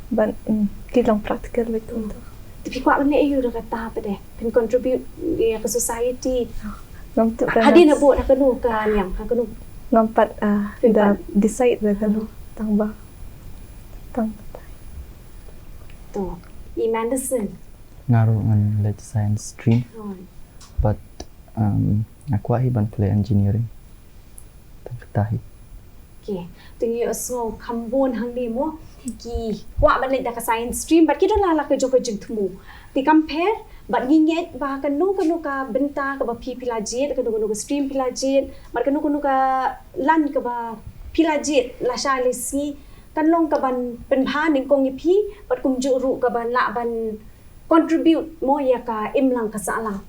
Ban mm, ki long practical bad kumta. Te phi kwah ban leh aïu da kata pat de? Phin contribute ïa ka society. Ngam tip. Hadien hapoh, ha kano ka niam, ha kano? Ngam pat uh, Phi da pat. Decide da kano. Tang ba. Tang. To, i Madison. Nga ruh ngan leh science stream. Oh. But um, nga kwah hi ban pule engineering. Tang kata hi. Okay. Te ngi ïohsngew kham bun hangne mo, ki kwah ban leit da ka science stream bad ki don la la ka jong ka jingthmu. Te kam pher bad ngi ngeit ba kano kano ka bynta kaba phi phi la jied, kano kano ka stream phi la jied, bad kano kano ka line kaba phi la jied lashai lashisngi kan long kaban pynbha nyngkong ïa phi bad kumjuh ruh kaban lah ban contribute mo ïa ka imlang ka sahlang.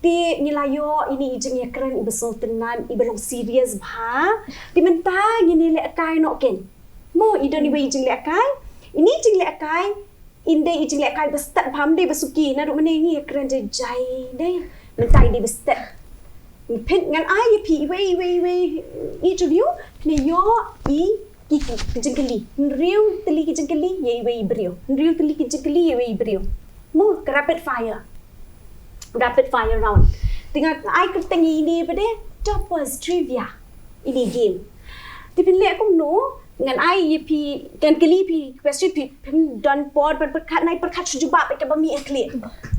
Te ngi la ïoh ine i jingïakren iba sngewtynnat, iba long serious bha. Te mynta ngin ïalehkai noh ken. Mo, i don iwei i jinglehkai. Ine i jinglehkai, in dei i jinglehkai ba stet bha, ym dei ba suki. Naduh mynne ngi ïakren jai jai dei. Mynta i dei ba stet. Phin, ngan ai ïa phi iwei iwei iwei, each of you phin ïoh i ki, ki, ki jingkylli. Hynriew tylli ki jingkylli ïa iwei i briew. Hynriew tylli ki jingkylli ïa iwei i briew. Mo, ka rapid fire. Rapid fire round. Te nga ai kyrteng ïa ine pat de, Toppers Trivia. Ine i game. Te phin leh kumno, ngan ai ïa phi, ngan kylli phi question, phi, phim don por ban pyrkhat, nai pyrkhat shu jubab ïa kaba mih ha khlieh.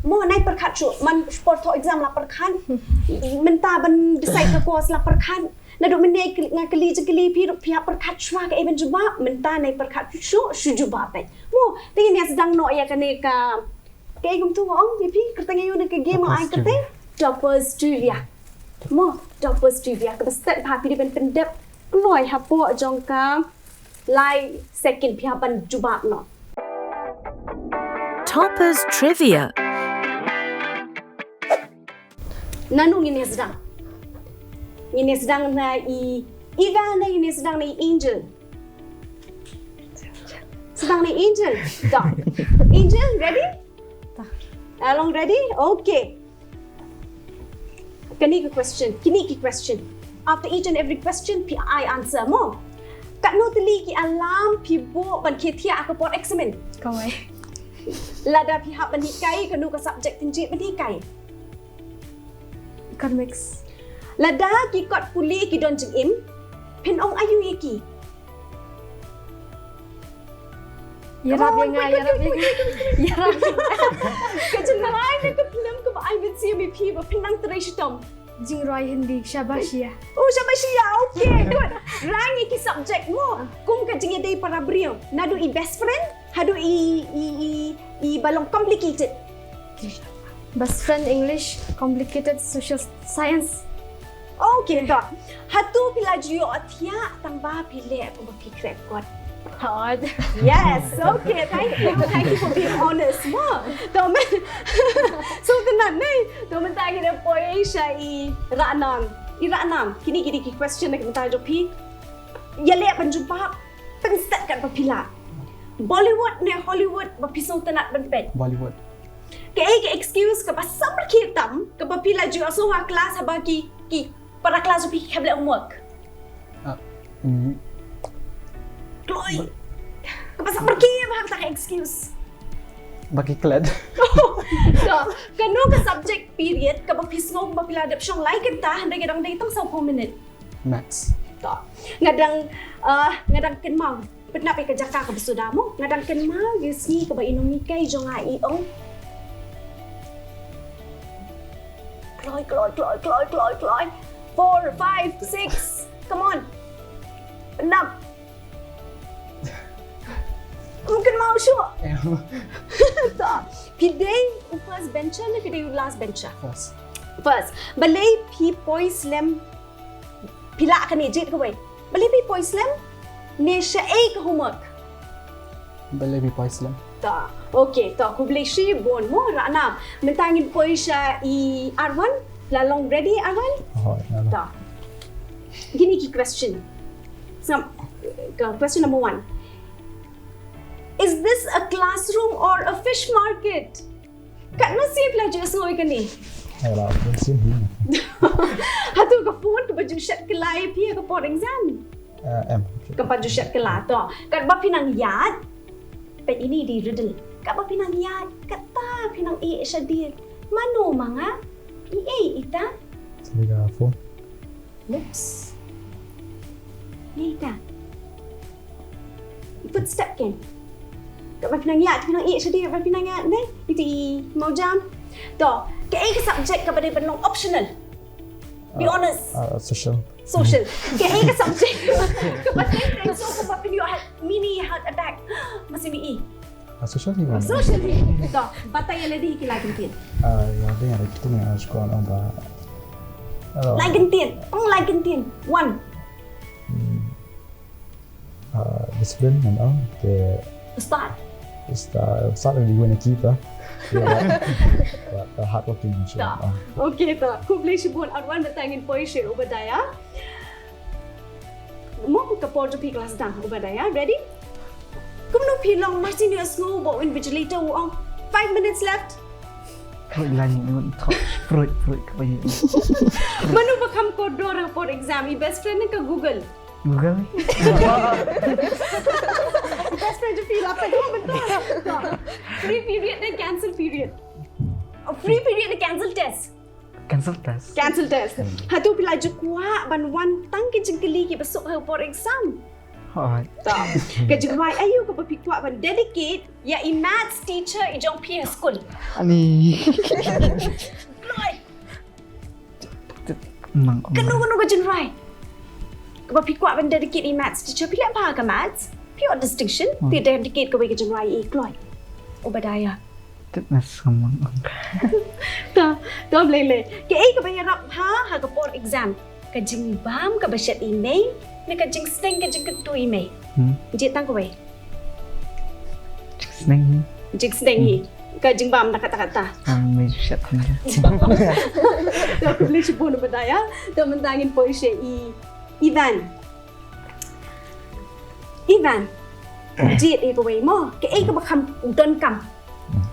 Mo, nai pyrkhat shu, man por thoh exam la pyrkhat. Mynta ban decide ka course la pyrkhat. Naduh mynne nga kylli jingkylli phi ruh phi hap pyrkhat shuwa kaei ban jubab, mynta nai pyrkhat shuh shuh jubab peit. Mo, te ngin ïa sdang noh ïa kane ka, kaei kumtu nga ong ïa phi, kyrteng ïa u na ka game nga ai kyrteng Toppers Trivia. Mo, Toppers Trivia, kaba stet bha phi dei ban pyndep kloi hapoh jong ka lai second phi hap ban jubab noh. Toppers Trivia. Nano ngin ïa sdang? Ngin ïa sdang na i Eva ne ngin ïa sdang na i Angel? Sdang na i Angel. Done. Angel, ready? Along ready? Okay. Kane ka question, kine ki question. After each and every question phi ai answer mo. Katno tylli ki alarm phi buh ban khie thiah ha ka por exam? Kawei. Lada phi hap ban hikai, kano ka subject phin jied ban hikai? Economics. Lada ki kot pule ki don jingim, phin ong aïu ïa ki? Ïarap ïa nga, ïarap ïa nga. Ïarap ïa nga. Ka jingrwai na ka film kaba ai mynsiem ïa phi ba phin nang trei shitom. Jingrwai Hindi, shabash ïa. Oh, shabash ïa. Okay, good. Rang ïa ki subject mo. Kum ka jingïadei para briew. Naduh i best friend haduh i, i, i, i ba long complicated. Best friend English, complicated social science. Okay, to. Hato phi la ju ïohthiah tang ba phi leh kumba phi khreh kot? Hot. Yes, okay. Thank you. Thank you for being honest. Mo. To men. So tang ne. To mynta ngin ïa poi sha i Ranam. I Ranam. Kine kine ki question na ka bynta jong phi. Ïaleh ban jubab pynstet katba phi lah. Bollywood ne Hollywood ba phi sngewtynnat ban peit? Bollywood. Kaei ka excuse kaba saprkhie tam kaba phi la ju ïohsngew ha klas haba ki, ki para klas jong phi ki kham leh homework? Ah, mm. Kloi. Kaba saprkhie ba ha kata ka excuse. Ba ki klet. To, kano ka subject period kaba phi sngew ba phi la dep shong lai kynta hynrei ka dang dei tang saw phew minit? Maths. To. Nga dang, ah, nga dang kynmaw. Pynap ïa ka jaka kaba suda mo. Nga dang kynmaw ïa sngi kaba i nonghikai jong nga i ong. Kloi, kloi, kloi, kloi, kloi, kloi. Four, five, six. Come on. Pynap. Ym kynmaw shuh. Em. To. Phi dei u first bencher ne phi dei u last bencher? First. First. Balei phi poi slem? Phi lah kane, jied kawei. Balei phi poi slem? Ne shaei ka homework? Balei phi poi slem? To. Okay, to, khublei shibun mo Ranam. Mynta ngin poi sha i Arwan. La long ready Arwan? Hooid, Arwan. To. Kine ki question. Sngap, ka question number one. Is this a classroom or a fish market? Katno sien phi la ju sngew ïa kane? Ai, la, phone sien hi. Hato ka phone kaba ju shet kylla ïa phi ha ka por exam? Ah, em. Kaba ju shet kylla to. Katba phi nang ïaid. Peit ine i riddle. Katba phi nang ïaid, kata phi nang ïeh shadien. Mano ma nga? Iei ita? Sini ka phone. Oops. Nita. Footstep ken. Katba phi nang ïaid, phi nang ïeh shadien, katba phi nang ïaid ne? Ita i mawjam. To, kaei ka subject kaba dei ban long optional? Be honest. Ah, social. Social. Kaei ka subject kaba dei ban long optional? Phi ïoh mini heart attack. Masi mi i. Ah, social hi. Social hi. To, batai ïa lade hi ki lai kyntien. Ah, ïa, dei ïa kita ni, ah, shuwa ong ba. Lai kyntien. Ong lai kyntien. One. Hmm. Ah, discipline and all. Te start. Start, start with the winner keeper. Yeah, but, but, uh, hardworking, sure. To. Ah. Okay, to. Khublei shibun Arwan, mynta ngin poi sha Obadiah. Mo ka por jong phi ka la sdang, Obadiah. Ready? Kumno phi long, mar sien ïohsngew ba u invigilator u ong five minutes left? Pruit, la ngi ngun thok, pruit, pruit, ka ba ngi. Mano ba kham kordor ha por exam, i best friend ne ka Google? Google. Best friend jong phi la peit, oh, mynta. Free period ne cancel period? Oh, free period ne cancel test? Cancel test. Cancel test. Hmm. Hato phi la ju kwah ban wan tang ki jingkylli kiba suk ha por exam? Hooid. To. Ka jingrwai aïu kaba phi kwah ban dedicate ïa i maths teacher i jong phi ha skul? Ani. Kloi. Mang. Kano kano ka jingrwai kaba phi kwah ban dedicate i maths teacher? Phi leh bha ka maths, phi ïoh distinction, hmm, phi dedicate kawei ka jingrwai i kloi? Obadiah. Fitness, someone. To, to, Blei, Blei. Kaei kaba ïarap bha ha ka por exam? Ka jingbam kaba shet i mei ne ka jingsneng, ka jingkyntu i mei? Hmm. Jied tang kawei. Jingsneng hi. Jingsneng hi. Hmm. Ka jingbam da kata kata. Ah, mei shet tang. To, khublei shibun Obadiah. To, mynta ngin poi sha i Ivan. Ivan, jied ïa kawei mo, kaei kaba kham donkam? Hmm.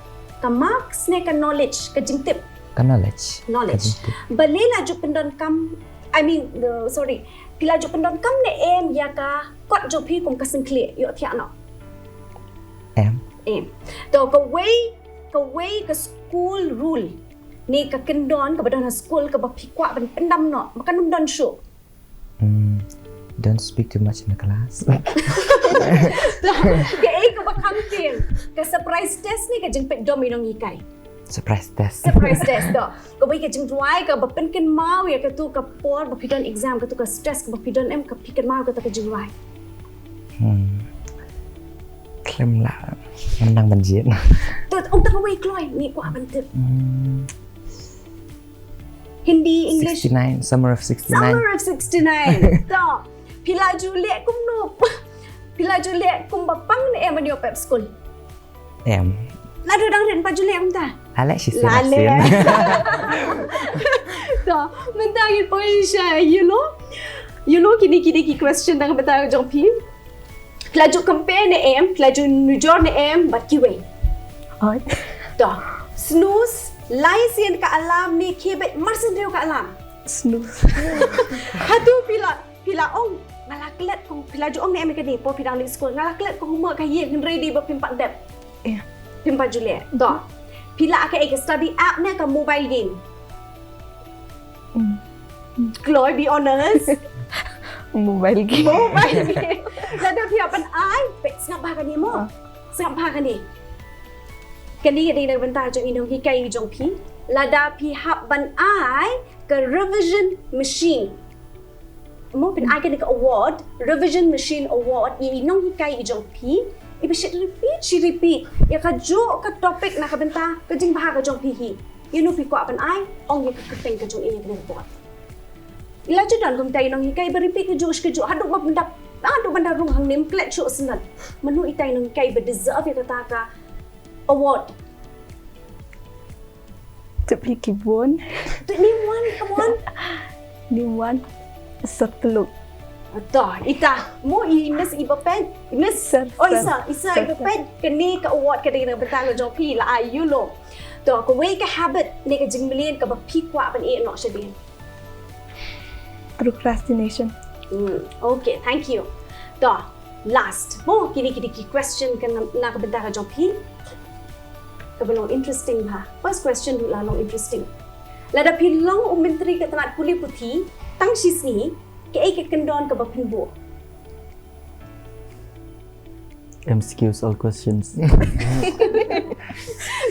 Ka marks ne ka knowledge, ka jingtip? Ka knowledge. Knowledge. Ka jingtip. Balei la ju pyndonkam, I mean, uh, sorry, phi la ju pyndonkam ne em ïa ka kot jong phi kum ka syngkhlieh, ïohthiah noh? Em. Em. To, kawei, kawei ka school rule ne ka kyndon kaba don ha skul kaba phi kwah ban pyndam noh, ba kan ym don shuh? Hmm, don't speak too much in the class. Kaei kaba kham kyrpang, ka surprise test ne ka jingpeit dom i nonghikai? Surprise test. Surprise test, to. Kawei ka jingrwai kaba pynkynmaw ïa katu ka por ba phi don exam, katu ka stress kaba phi don, em, ka phi kynmaw kata ka jingrwai? Hmm. Khlem lah ngan nang ban jied. To, ong tang kawei kloi, ngi kwah ban tip. Hmm. Hindi, English? Sixty-nine, Summer of sixty-nine. Summer of sixty-nine. To, phi la ju leh kumno? Phi la ju leh kumba pang ne em ban ïoh pep skul? Em. Naduh dang rit pat ju leh kumta? Leh shisien. Leh. To, mynta ngin poi sha Yellow. Yellow, kine kine ki question dang mynta jong phi. Phi la ju compare ne em, phi la ju nujor ne em bad kiwei? Oi. To, snooze, lai sien ka alarm ne khie beit marsien hynriew ka alarm? Snooze. Haduh phi la, phi la ong, nga la klet kong, phi la ju ong ne em ïa kane por phi dang leit skul, nga la klet kong mo ka ïing, hynrei dei ba phim pat dep. Ïa. Phim pat ju leh. To, phi la ka, eh, ka study app ne ka mobile game? Mm. Kloi, be honest. Mobile game. Mobile game. Lada phi hap ban ai, peit, sngap bha kane mo. Ah. Sngap bha kane. Kane ka dei na ka bynta jong i nonghikai jong phi. Lada phi hap ban ai ka revision machine, mo, phin ai kane ka award, revision machine award, ïa i nonghikai jong phi, iba shait repeat shi repeat ïa kajuh ka topic na ka bynta ka jingbha ka jong phi hi. Ïa uno phi kwah ban ai? Ong ïa ka kyrteng ka jong i ha kane ka por. I la ju don kumta i nonghikai ba repeat kajuh shi kajuh haduh ba ban da, haduh ban da rung hangne, ym klet shuh syndon. Mano ita i nonghikai ba deserve ïa kata ka award? Tip hi ki bun. To, name one, come on. Name one. Sir Tuluk. To, ita, mo, i Miss iba peit, i Miss, Sir, oh, sir, Isa, Isa sir, iba sir. Peit, kane ka award ka dei na ka bynta ka jong phi, la ai ïa u. To, kawei ka habit ne ka jingmlien kaba phi kwah ban ïeh noh shadien? Procrastination. Hmm, okay, thank you. To, last. Mo, kine kine ki question ka na, na ka bynta ka jong phi. Kaba long interesting bha. First question ruh la long interesting. Lada phi long u myntri ka tnat pule puthi tang shi sngi, kaei ka kyndon kaba phin buh? M C Qs, all questions.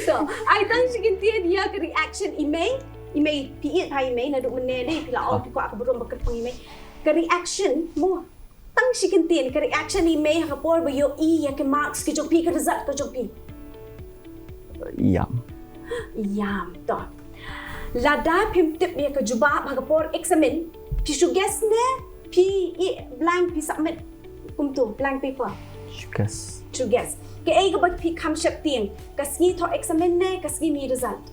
To, ai tang shi kyntien ïa ka reaction i mei. I mei, phi ïeit bha i mei, naduh mynne ne phi la ong phi kwah ka burom ba kyrpang i mei. Ka reaction, mo, tang shi kyntien, ka reaction i mei ha ka por ba ïohi ïa ki marks ki jong phi, ka result ka jong phi. Ïam. Ïam, to. Lada phim tip ïa ka jubab ha ka por eksamin, phi shu guess ne phi ïeh blank, phi submit kumto, blank paper? Shu guess. Shu guess. Kaei kaba phi kham sheptieng, ka sngi thoh eksamin ne ka sngi mih result?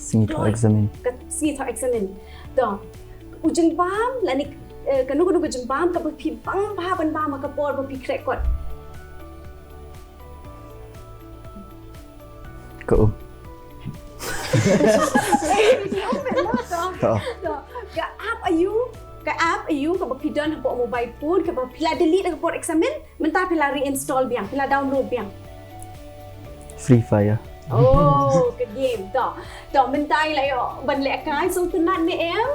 Sngi thoh eksamin. Ka sngi thoh eksamin. To, u jingbam lane, eh, kano kano ka jingbam kaba phi bang bha ban bam ha ka por ba phi khreh kot? Ka um. Eh, phi um bha to. To, ka app aiu, ka app aiu kaba phi don hapoh mobile phone kaba phi la delete ha ka por eksamin, mynta phi la reinstall biang, phi la download biang? Free Fire. Oh, ka game to. To, mynta i la ïoh ban lehkai, sngewtynnat ne em?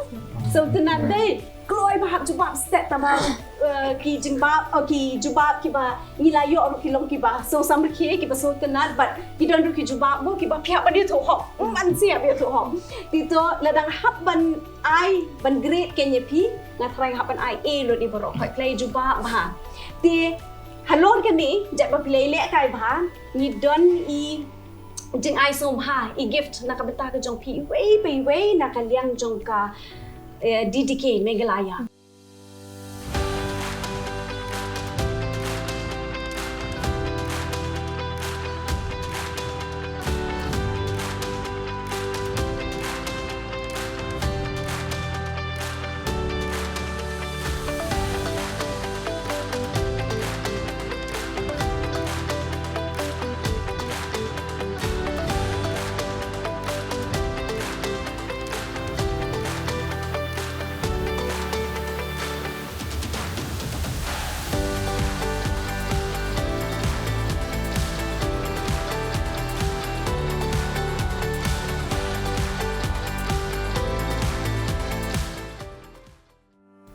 Sngewtynnat dei. Kloi ba hap jubab stet tang ba, eh, ki jingbam, oh, ki jubab kiba ngi la ïoh ruh ki long kiba sngewsam rkhie, kiba sngewtynnat, bad ki don ruh ki jubab mo kiba phi hap ban ïathuh hok. Ym ban sngewbha ïathuh hok. Te to, lada nga hap ban ai, ban grade kane ïa phi, nga tharai nga hap ban ai A lut ïa baroh, hooid, ki la jubab bha. Te halor kane, jait ba phi la lehkai bha, ngi don i jingai sngewbha, i gift na ka bynta ka jong phi iwei pa iwei na ka liang jong ka, eh, D D K Meghalaya.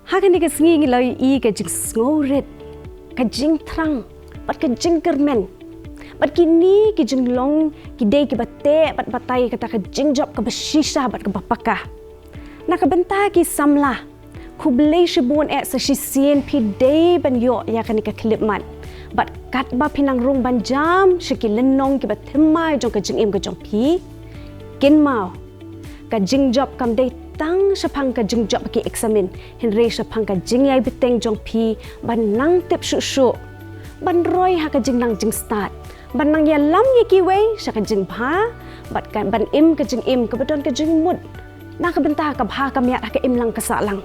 Ha kane ka sngi ngi la ïohi ka jingsngewrit, ka jingthrang, bad ka jingkyrmen. Bad kine ki jinglong ki dei kiba teh bad batai ïa kata ka jingjop kaba shisha bad kaba paka. Na ka bynta ki samla, khublei shibun eh, sa shisien phi dei ban ïoh ïa kane ka khyllipmat. Bad katba phi nang rung ban jam sha ki lynnong kiba thymmai jong ka jingim ka jong phi, Kynmaw, ka jingjop kam dei tang shaphang ka jingjop ba ki eksamin, hynrei shaphang ka jingïai bteng jong phi ban nang tip shuh shuh, ban roi ha ka jingnang jingstad, ban nang ïalam ïa kiwei sha ka jingbha, bad ka, ban im ka jingim kaba don ka jingmut na ka bynta ka bha ka miat ha ka imlang ka sahlang.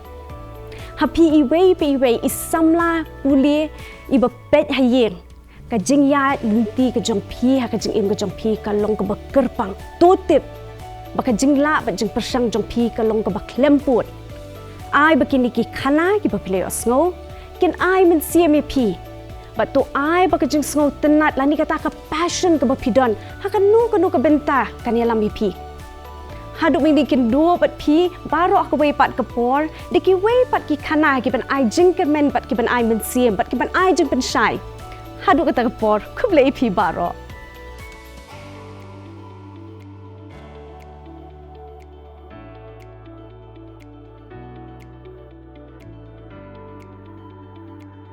Ha phi iwei pa iwei i samla pule iba peit ha ïing, ka jingïaid lynti ka jong phi ha ka jingim ka jong phi ka long kaba kyrpang. To tip ba ka jinglah bad jingpyrshang jong phi ka long kaba khlem pud. Ai ba kine ki khana kiba phi la ïohsngew kin ai mynsiem ïa phi. Bad to ai ba ka jingsngewtynnat lane kata ka passion kaba phi don ha kano kano ka bynta kan ïalam ïa phi. Haduh mynne kin duh bad phi baroh ha kawei pat ka por, da kiwei pat ki khana kiban ai jingkyrmen bad kiban ai mynsiem bad kiban ai jingpynshai. Haduh kata ka por, khublei ïa phi baroh.